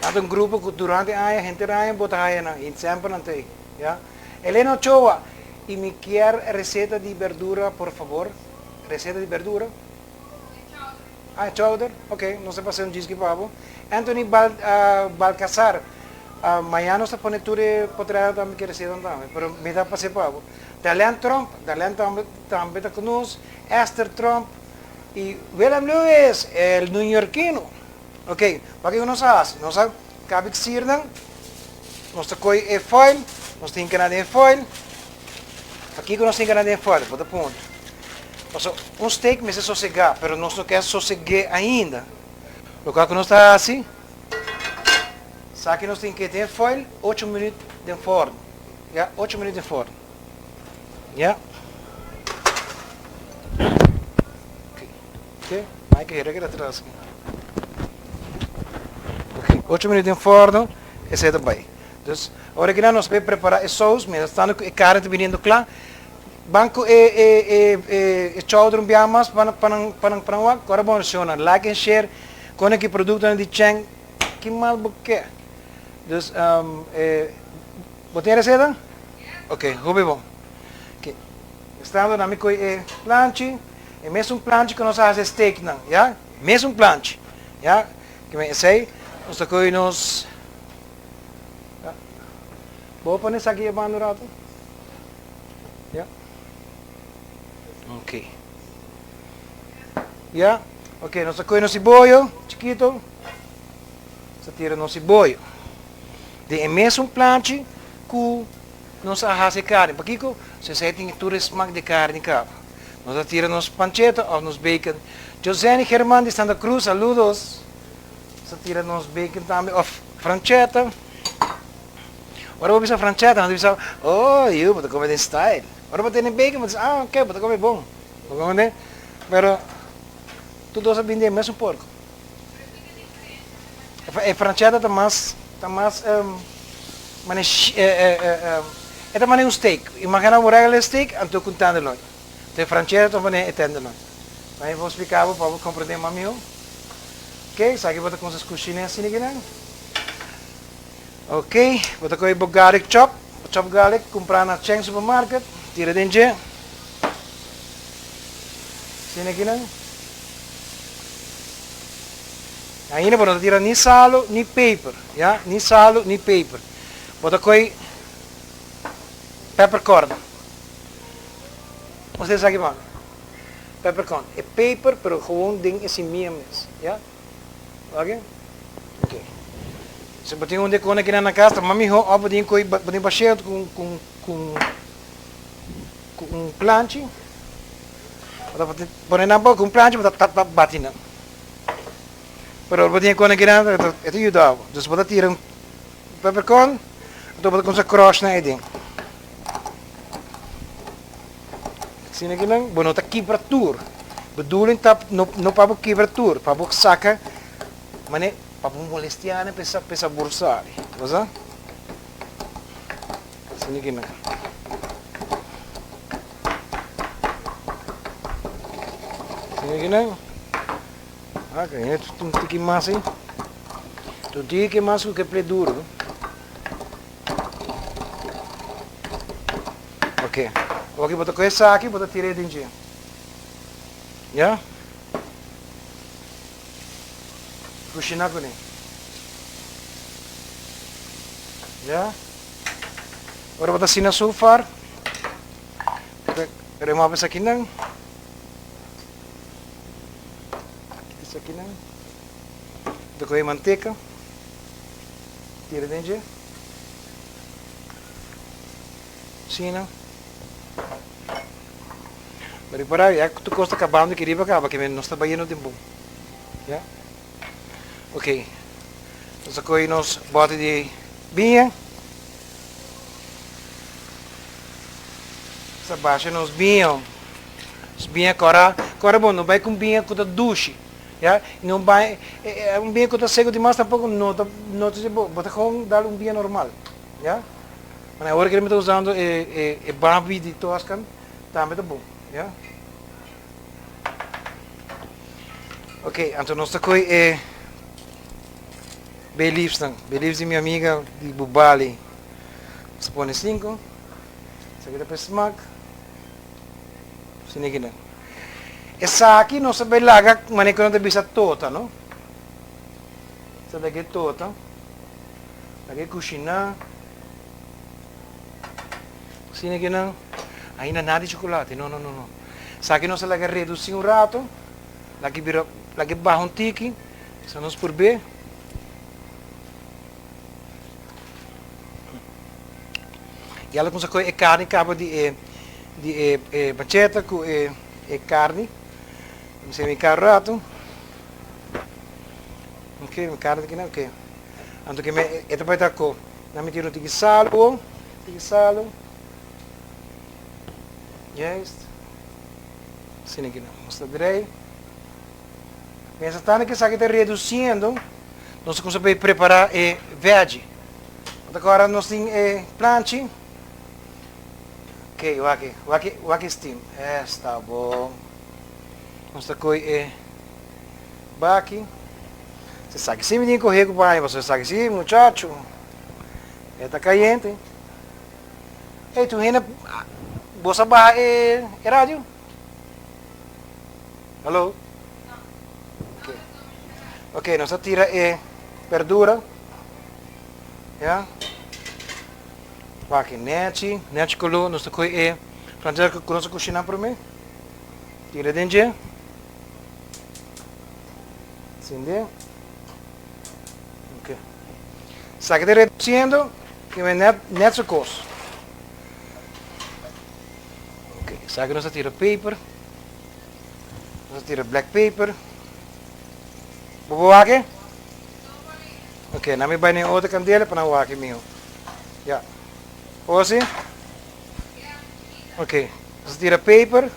Nan ta un grupo ku durante aña, henter aña bo ta haya nan i semper nan ta ei, ya. Elena Ochoa, I mi kier receta di berdura por favor. Receta di berdura? Ah, chowder? Ok, nos ta pasa un djisky pa bo. Anthony Bal Balcazar, Mañana nos ta pone tur e potrènan tambe ki receta tambe, pero mi ta pas'é pa bo. Darlene Tromp, Darlene tambe tambe ta ku nos, Esther Tromp i Willem Lewis, el New-Yorkino. Ok, wak nos a hasi? Nos a kabi ksirnan, nos ta koi e foil, nos ta hinka nan den e foil. Pakiko nos ta hinka nan den e foil? Bo ta puntra. Pasobra un steak mester sosegá, pero nos no ke soseg'é ainda. Lokual ku nos ta hasi, sa ki nos ta hink'é den e foil ocho minüt den fòrnu. Ya, ocho minüt den fòrnu. Ya. Ok, ok, Mike hera keda atras aki. Ok, ocho minüt den fòrnu, esei ta bai. Dus, ora kinan nos bai prepará e sous, mientras tanto ku e karni ta biniendo kla, ban ku e e e e e chowder un biaha mas pa nan pa nan pa nan pa nan wak. Ora bon shownan, like en share, kone ki produktonan di Cheng, ki mal bo ke. Dus, e bo tin e reseta? Ok, hopi bon. Ok, estando na mi koe e planchi, e mesun planchi ku nos a hasi e steaknan, ya? Mesun planchi, ya? Kimen esei, nos ta koe nos, ya. Bo a pone esaki e banda un rato? Ya. Ok. Ya. Ok, nos ta koe nos siboyo chikito. Nos ta tira nos siboyo den e mesun planchi ku nos a hasi e karni. Pakiko? So esei tin tur e smak di karni kaba. Nos a tira nos pancheta òf nos bacon. Joseni German di Santa Cruz, saludos. Nos a tira nos bacon tambe òf francheta. Ora bo bisa francheta, nan ta bisa, oh, yu, bo ta kome den style. Ora bo tene bacon, bo ta bisa, ah, ok, bo ta kome bon. Bo komprende? Pero tur dos a bini den e mesun porko. E francheta ta mas, ta mas mane e ta mane un steak. Imagina un regular steak anto ku un tenderloin. Anto e francheta ta mane e tenderloin. Mi por splika bo pa bo komprende mas miho. Ok, esaki bo ta kumsa skushina asina kinan. Ok, bo ta kohe bo garlic chop, bo chop garlic kumpra na Cheng Supermarket, tira den dje. Asina kinan. Ainda bo no ta tira ni salo ni peper, ya, ni salo ni peper. Bo ta koe peppercorn. Usted sa ki mami? Peppercorn. E peper pero gewoon den e simia mes. Ya? Oke? Oke. Si bo tin un de kone kinan na kas ta mas miho of bo tin koe bo tin bashé ku ku ku ku un planchi. Bo ta pone nan bo ku un planchi bo ta ta bati nan. Pero bo tin e kone kinan e ta yuda bo. Dus bo ta tira un peppercorn anto bo ta kumsa crush nan aden. Asina ki nan, bo no ta kibra tur. Bedoeling ta no no pa bo kibra tur, pa bo saka mane pa bo molestia nan pa e sabor sali. Bo sa? Asina ki nan. Asina ki nan. Ok, un tiki mas ei. Un tiki mas ku ke ple duro. Ok, oki bo ta kohe esaki bo ta tira e den dje. Ya? Kushina kuné. Ya? Ora bo ta asina so far, bo ta remove esakinan. Kita esakinan. Bo ta kohe manteka, tira den dje. Asina. Bo ripara ya ku tur kos ta kabando aki riba kaba ke men nos ta bayendo den bon. Ya. Ok. Nos a kohe nos bote di biña. Nos a basha nos biña. Nos biña kòrá. Kòrá bon, no bai ku un biña ku ta dushi. Ya. No bai, un biña ku ta seku dimas tampoko no ta, no ta bon. Bo ta gewoon dal un biña normal. Ya. Mana awor ki mi ta usando e e e babi di Toscan tambe ta bon, ya. Ok, anto nos ta koe e bay leaves nan, bay leaves di mi amiga di Bubali. Nos ta pone sinku, esaki ta pa e smak, asina nan. Esaki nos ta bay laga manera ku nan ta bisa tota, no? Nos ta laga e tota. Laga e kushiná. Asina ke nan. Ainda nada di chocolate. No, no, no, no. Esaki nos a laga redusí un rato. Laga bira, laga baha un tiki. Sa nos por be. Ya lo kumsa koe e karni kaba di e di e e machete ku e e karni. Mi semi kar rato. Ok, mi karni ta kina, ok. Anto ke me e ta bai ta ko nan mi tira un tiki salu bo, tiki salu. Juist. Asina aki nan. Nos ta drei. Mientras tanto ke esaki ta reduciendo, nos ta kumsa bai prepara e veggie. Anto ku ora nos tin e planchi. Ok, wak e, wak e, wak e steam. Esta bon. Nos ta koi e baki. Esaki si mi tin kohe ku paña pasobra esaki si muchacho e ta kayente. Ey tur hende bo sa baha e radio? Hallo? Ok ok nos a tira e berdura ya wak nechi nechi kolo nos ta kohe e franchella ku nos a kushina prome tira den dje. Sende. Ok. Sa ki ta reduciendo, ki men net, net su kos. Ok, sa ki nos ta tira paper. Nos ta tira black paper. Bo por wak e? Ok, nan mi bai na e otro kandela pa nan wak e miho. Ya. Osi? Ok, nos ta tira paper.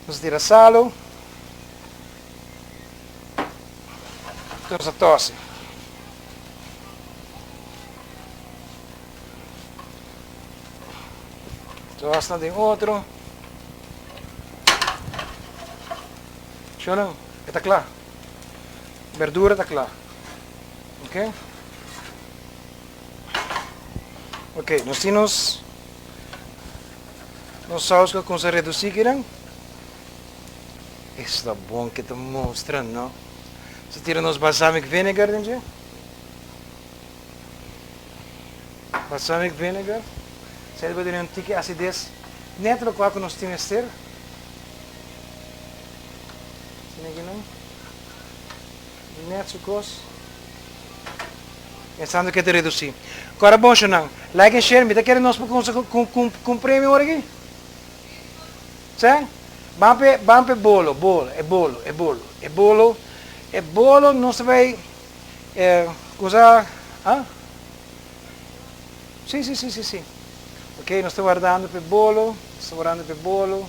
Nos a tira salo. Nos a tosi. Tos na den otro. Shona, e ta kla. Berdura ta kla. Ok. Ok, nos tin nos Nos saus ku a kumsa redusí kinan. Esta bon ke ta mustra, no? Nos a tira nos balsamic vinegar den dje. Balsamic vinegar. Esei ta por duna un tiki asides net lokual ku nos tin mester. Asina aki nan. Net su kos. Pensando ke ta redusí. Kora bon shownan. Like en share. Mi ta kere nos por kumsa ku ku un premio ora aki. Sa? Ban p'e ban p'e bolo, bolo, e bolo, e bolo, e bolo, e bolo nos ta bai kumsa, ah? Si, si, si, si, si. Ok, nos ta wardando p'e bolo, nos ta wardando p'e bolo.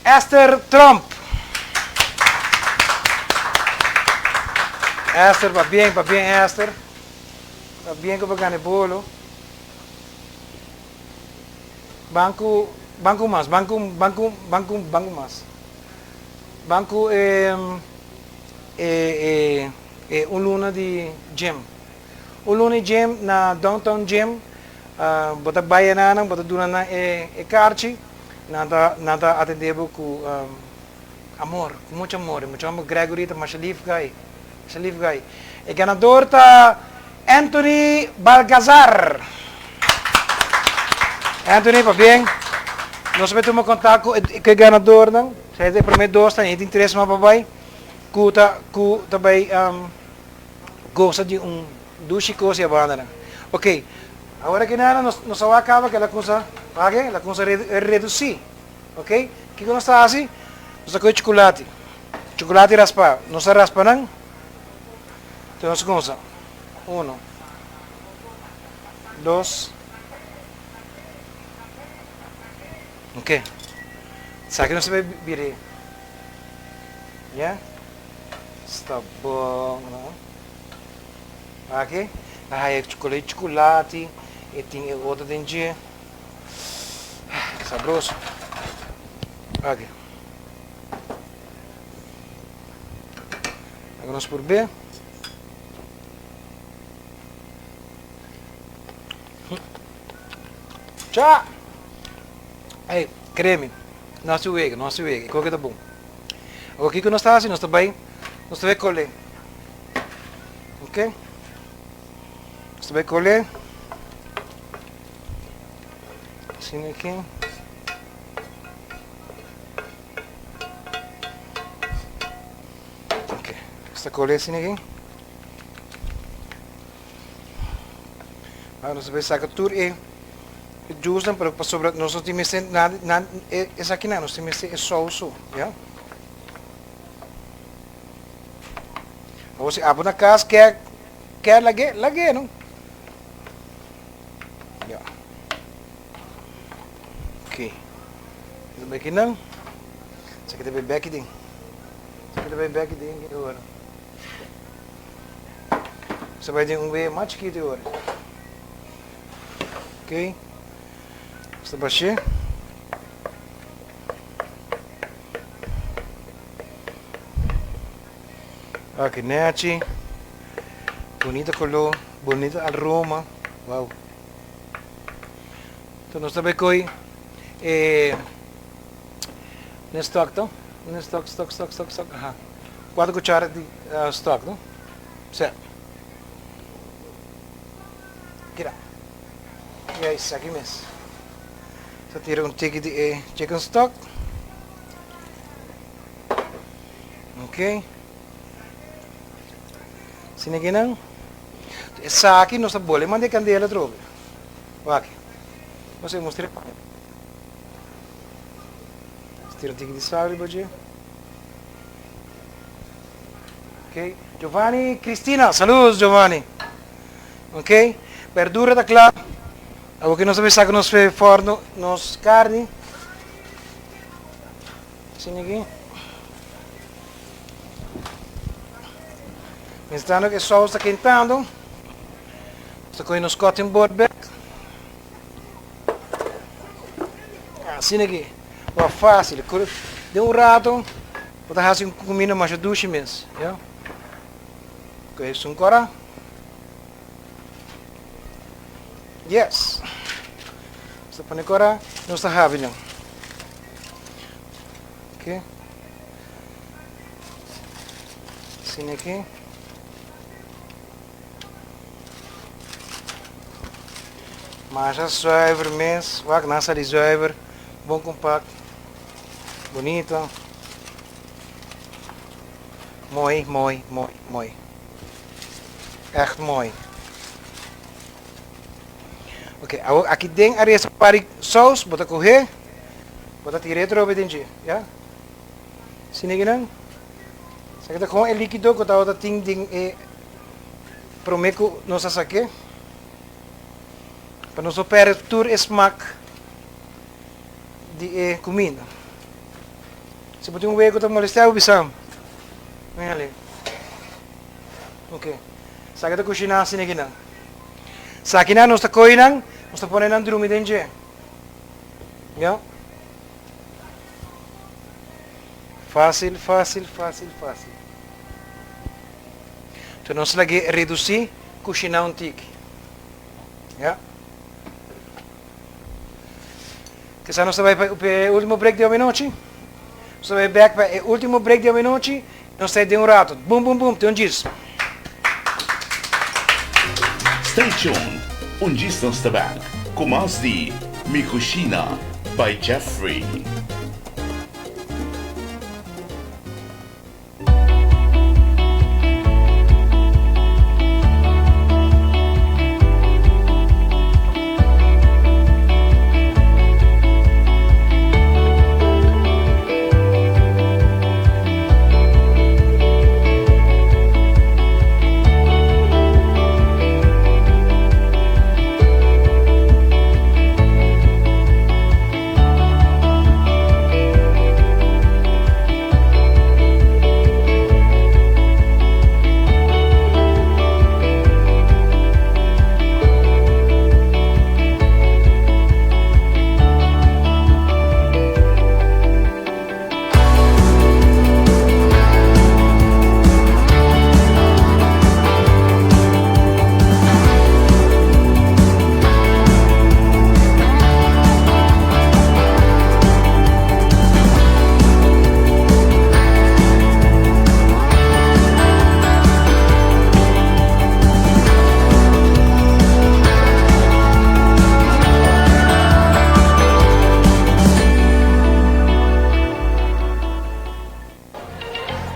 Esther Tromp. Esther, pabien, pabien Esther. Pabien ku bo gana e bolo. Ban ku, ban ku mas, ban ku, ban ku, ban ku, ban ku mas. Ban ku e, e, e, e un luna di gym. Un luna di gym na Downtown Gym. Bo ta bai enanan, bo ta duna nan e, e karchi. Nan ta, nan ta atendé bo ku amor, ku mucho amor. E mucha homber Gregory ta masha lif guy, masha lif guy. E ganador ta Anthony Balgazar. Anthony, pabien. Nos a bai tuma kontak ku e ku e ganadornan. Esei ta e promé dosnan, e tin tres mas pa bai, ku ta ku ta bai gosa di un dushi kos i a bandanan. Oké, awor aki nana nos nos a wak kaba ke la kusa, wak la kusa redusí. Oké, kiko nos ta hasi? Nos ta kohe chukulati, chukulati raspá. Nos ta raspa nan. Entonces nos kumsa, uno, dos, ok, esaki nos ta bay bira, ya, sta bon no, aki a haya chocolate chocolate e tin e otro den dje, sabroso, aki. Laga nos purb'é. Cha! Ey, kere mi, no hasi wega, no hasi wega, e koke ta bon. Awor kiko nos ta hasi? Nos ta bai, nos ta bai kol'é. Ok? Nos ta bai kol'é. Asina aki. Ok, esta cole asina aki. Ahora nos ta bay saca tur e juice nan, pero pasobra nos no tin mester nada, nada, esaki nan, nos tin mester e saus so, ya. Awor si abo na cas kier, kier lag'é, lag'é no. Ya. Ok. Nos bay kinan. Esaki ta bay bek den. Esaki ta bay bek den ki ora. Nos ta bay den un wea mas chikito e ora. Ok. Nos ta bash'é. Ok, nechi. Bonita color, bonita aroma. Wow. Entonces nos ta bay coy e ne stock to, ne stock, stock, stock, stock, stock, aha. Cuatro cuchara di stock, no? Sè. Kira. Juist, aki mes. Ta tira un tiki di e chicken stock. Ok. Asina kinan. Esaki nos ta bole manda e candela atrobe. Wak. Nos e mustra e paña. Nos tira un tiki di sal riba dje. Ok. Giovanni Cristina, saludos Giovanni. Ok. Berdura ta kla. Awor ki nos ta bay saka nos forno, nos carni. Asina aki. Mientrando ku e sous ta kentando, nos ta kohe nos cutting board bek. Asina aki. Wak fácil. Den un rato bo ta hasi un kuminda masha dushi mes, ya. Kohe esun kora. Yes. Nos ta pone kora, nos ta habi nan. Ok. Asina aki. Masha zuiver mes. Wak nan sali zuiver. Bon compact. Bunita. Mooi, mooi, mooi, mooi. Echt mooi. Oké, okay, aki den a resta pari saus, bo ta kohe, bo ta tira e trobe den dje, ya? Sini kinan? Esaki ta kon e likido ku tabata tin den e promé ku nos a sak'é. Pa nos no pèrdè tur e smak di e kuminda. Si bo tin un wei ku ta molestiá bo bisa mi. Ven alí. Oke. Esaki ta kushiná asina kinan. Esakinan nos ta kohe nan, nos ta pone nan drumi den dje. Ya. Fácil, fácil, fácil, fácil. Entonces nos lag'é reducí, kushiná un tiki. Ya. Kisa nos ta bai pa e último break di awenochi. Nos ta bai bèk pa e último break di awenochi. Nos ta den un rato. Bum, bum, bum, te un djis. Stay tuned, un djis nos ta bèk ku mas di Mi Cushina by Jeffrey.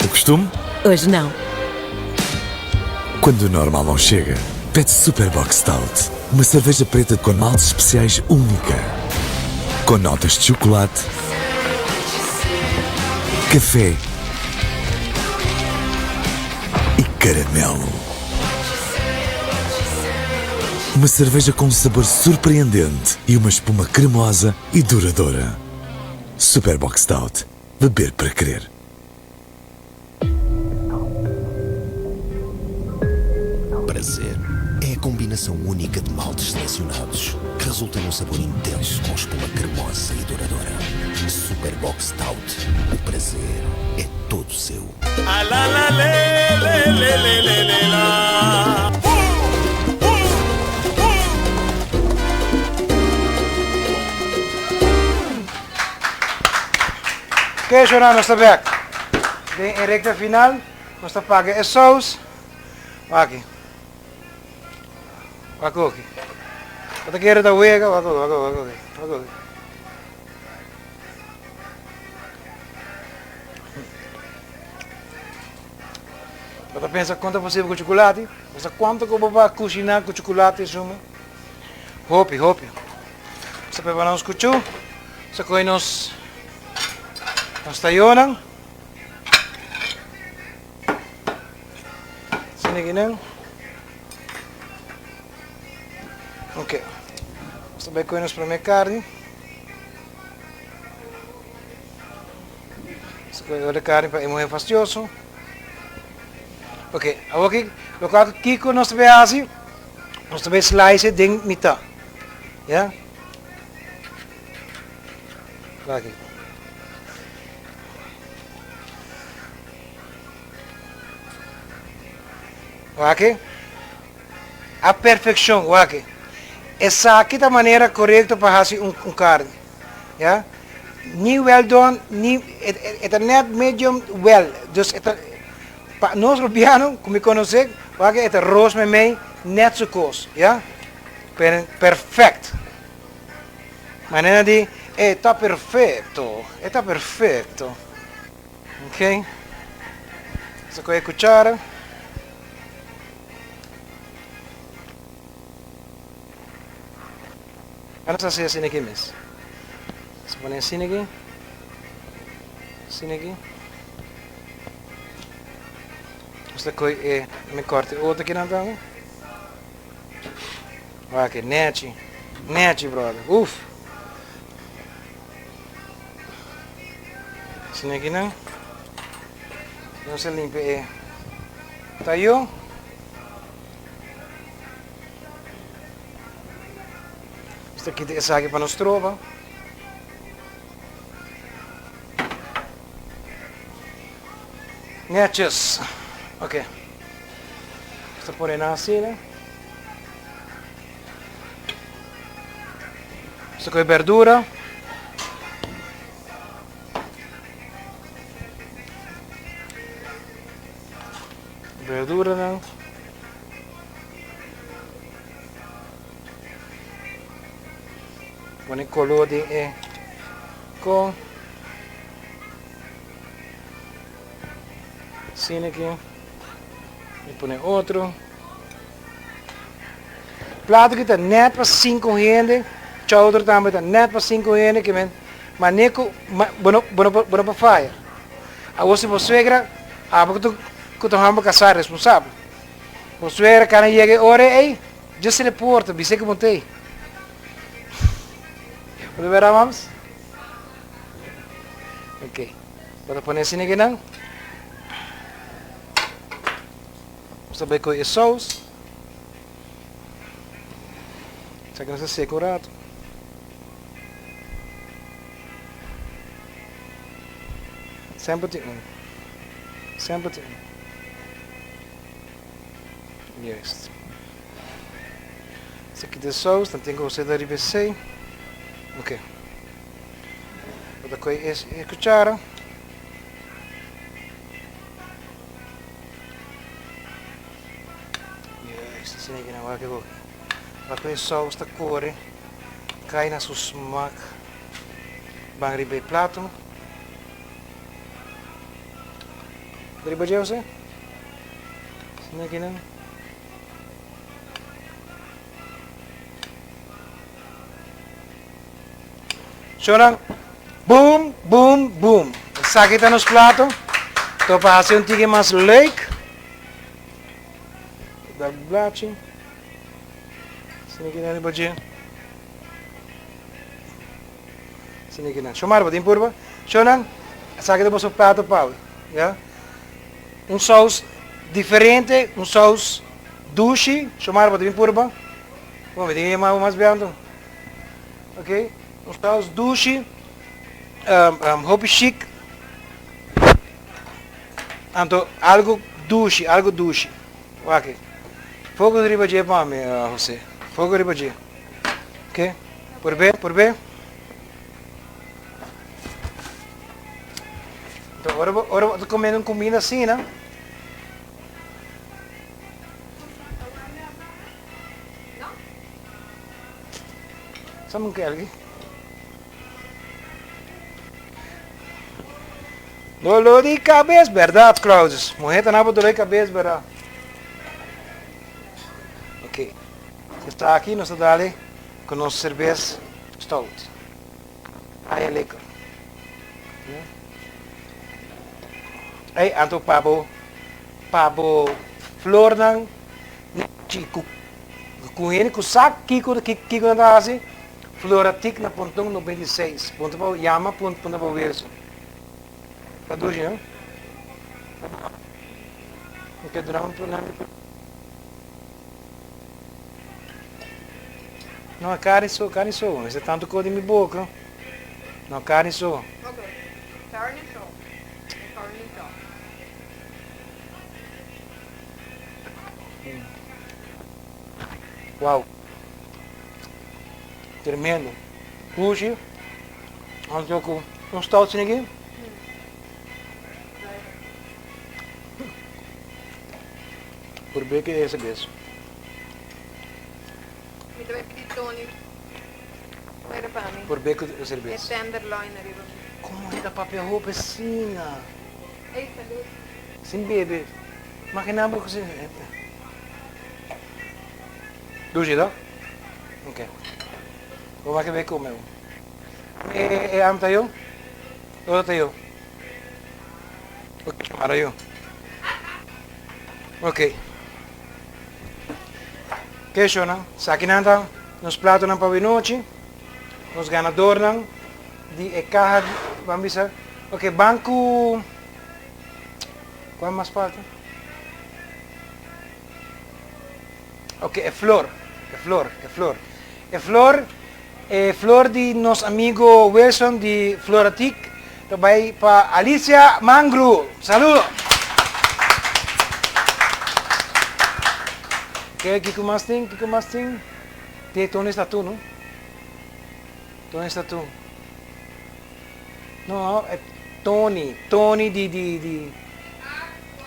O costume? Hoje não. Quando o normal não chega, pede Super Bock Stout. Uma cerveja preta com maltes especiais única. Com notas de chocolate, café e caramelo. Uma cerveja com um sabor surpreendente e uma espuma cremosa e duradoura. Super Bock Stout. Beber para querer. Prazer é a combinação única de maltes selecionados que resulta num sabor intenso com espuma cremosa e duradoura. Super Bock Stout. O prazer é todo seu. A la la le le le le le le la. Oké, Shona, nos ta bek. Den e recta final, nos ta paga e saus. Wak aki. Wak oki. Bo ta kere ta wega, wak oki, wak oki, wak oki, wak oki. Bo ta pensa kon ta posibel ku chocolate? Bo sa kuantu ku bo ba kushiná ku chocolate suma? Hopi, hopi. Nos ta prepara nos kuchú. Nos ta kohe nos nos tayonan. Asina kinan. Ok. Nos ta bai kohe nos prome karni. Nos ta kohe otro karni pa e muhe fastioso. Ok, awor ki lokual kiko nos ta bai hasi? Nos ta bai slice den mitad. Ya? Aki. Wak A perfeccion, wak Esaki ta manera corecto pa haci un un carne. Ya? Ni well done, ni e ta net medium well. Dus e ta Pa nos Rubiano ku mi konosé, wak e ta roos meimei nèt su kos, ya. Perfèkt. Manera di E ta perfecto, e ta perfecto. Ok. Nos a coge cuchara. Nos a haci asina aki mes. Nos a pone asina aki. Asina aki. Nos ta coge e, mi corta e otro akinan tambe. Wak e nechi. Nechi brother. Uf. Asina aki nan. Nos a limpia e tayo. Nos ta kita esaki pa nos troba. Netjes. Ok. Nos ta pone nan asina. Nos ta kohe berdura. Berduranan. Pone koló den e kon. Asina aki. Mi pone otro. Plato ki ta net pa sinku hende. Chowder tambe ta net pa sinku hende. Ke men mane ku bo no bo no bo no por faya. Awor si bo suegra abo ku ta ku ta hòmber kasá responsabel. Bo suegra kana yega e ora ei, dja sera e porta bis'é ku bo ta ei. Bo ta bera mams? Ok. Bo ta pone asina kinan. Bo ta bai kohe e sous. Esaki nos ta seka un rato. Semper tin un. Semper tin un. Juist. Esaki ta e sous, dan tin ku hosé ta riba esei. Ok. Bo ta kohe e kuchara. Juist, asina aki nan wak e boki. Wak ku e sous ta kore, kai na su smak. Ban riba e plato. Riba dje Jose. Asina aki nan. Shownan, boom, boom, boom. Esaki ta nos plato. To pa hasi un tiki mas leuk. Da blachi. Asina aki nan riba dje. Asina aki nan. Shomar, bo tin purba? Shownan, esaki ta boso plato pa awe. Ya. Un saus diferente, un saus dushi. Shomar, bo tin purba? Bo mi tin ke yama bo mas biantu. Ok, un saus dushi, hopi chic, anto algo dushi, algo dushi. Wak, fogo riba dje pa mi, Jose, fogo riba dje. Ok, purbe, purbe. Anto ora bo, ora bo ta comiendo un comida asina. Sa mun kelki. Dolor di cabes, berdad Claudius. Muher ta nabo dolor di cabes, berdad. Ok. Está aki nos ta dale con nos cervez stout. Aya lekker. Ey, anto pa bo pa bo flornan Chi ku ku hende ku sa kiko kiko nan ta hasi, Floratic na Ponton 96. Punta pa yama punta pa Wilson. Ta dushi no? Ok duna un duna mi No karni so karni so mester tantu ko den mi boka no karni so. Ok karni so karni so. Wow. Tremendo. Dushi. Anto ku un stout sin aki. Por beke ese bes. Mi ta bai pidi Tony. Mira pa mi. Por be ku serbes. E tenderloin ariba. Komo e ta papia hopi asina? Ey, salud. Sin bebe. Magina bo ku sin. Dushi to? Ok. Bo wak be kome bo. E e am ta yo? Ora ta yo? Ok, mara yo. Ok. Ke shownan, sakinan ta nos platonan pa winochi, nos ganadornan di e kaha, ban bisa, ok, ban ku, kua mas falta? Ok, e flor, e flor, e flor, e flor, e flor di nos amigo Wilson di Floratic ta bai pa Alicia Mangru. Saludo! Ok, kiko mas tin? Kiko mas tin? Tin Tony Statu, no? Tony Statu. No, e Tony, Tony di, di, di.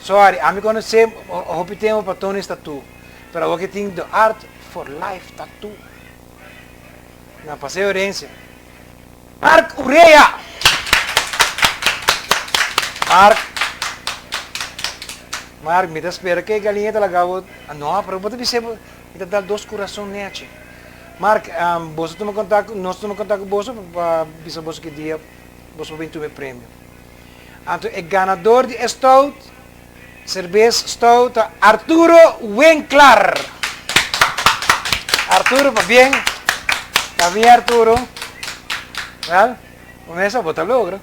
Sorry, ami konosé hopi tempu pa Tony's Tattoo, pero awor ke tin The Art for Life Tattoo na Paseo Herencia. Mark Urea! Mark, Mark, mi ta spera ke e galiña ta laga bo, no, pero bo ta bis'é bo, mi ta dal dos kurason nechi. Mark, boso tuma kontak, nos tuma kontak ku boso pa bisa boso ki dia boso por bin tuma e premio. Anto e ganador di e stout, serbes stout ta Arturo Winklar. Arturo, pabien. Pabien Arturo. Wel, bo mesa bo ta logra.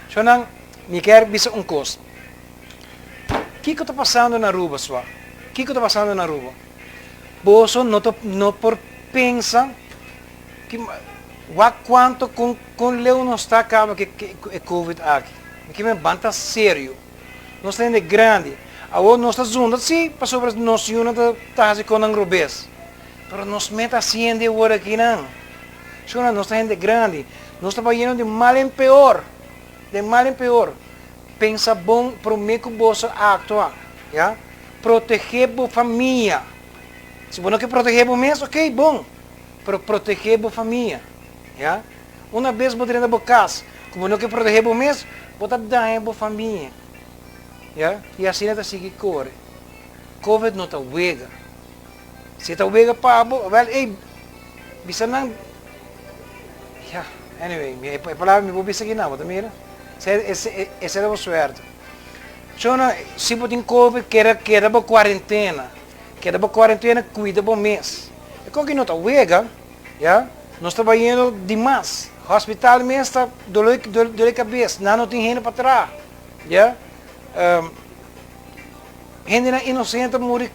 Shonnan, mi kier bisa un kos. Kiko ta pasando na Aruba, swa? Kiko ta pasando na Aruba? Boso no ta no por pensa ki wak kuanto kon kon leu nos ta kaba ku e covid aki. Mi ke men ban ta serio. Nos ta hende grandi. Awor nos ta zunda si pasobra nos yunan ta ta hasi konan robes. Pero nos mes ta hasiendo e wor akinan. Shona nos ta hende grandi. Nos ta bayendo di mal en peor. De mal en peor. Pensa bon prome ku boso aktua. Ya. Protegé bo famia. Si bo no ke protegé bo mes, ok, bon. Pero protegé bo famia. Ya. Una bes bo drenta bo kas ku bo no ke protegé bo mes, bo ta daña bo famia. Ya. I asina ta sigui kore. Covid no ta wega. Si e ta wega pa bo, wèl, ey, bisa nan, ya, anyway, mi e palabra mi por bisa aki nan, bo ta mira? Esei ta bo suerte. Shona, si bo tin covid, keda keda bo cuarentena. Keda bo cuarentena, cuida bo mes. E con ki no ta wega, ya, nos ta bayendo dimas. Hospital mes ta dolor dolor cabes, nan no tin hende pa traha, ya. Hendenan inocente muri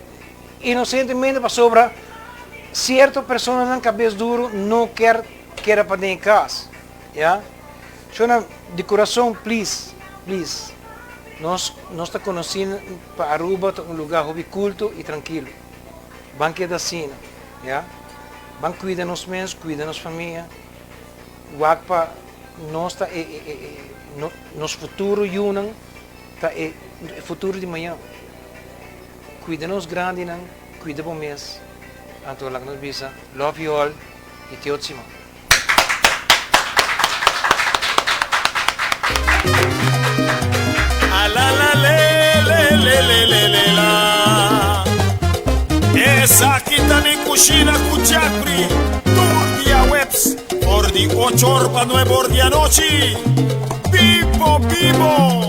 inocentemente pasobra cierto personanan cabes duro no kier keda paden e cas, ya. Shona, di kurason please, please, nos nos ta konosí pa Aruba ta un lugá hopi kulto i trankilo. Ban keda asina, ya. Ban kuida nos mes, kuida nos famia, wak pa nos ta e e e nos futuro yunan ta e futuro di mañan. Kuida nos grandinan, kuida bo mes, anto laga nos bisa love you all i te otro siman. Esaki ta mi kushina ku Jeffrey tur dia weps for di ocho or pa nuebe or di anochi. Bibo bibo!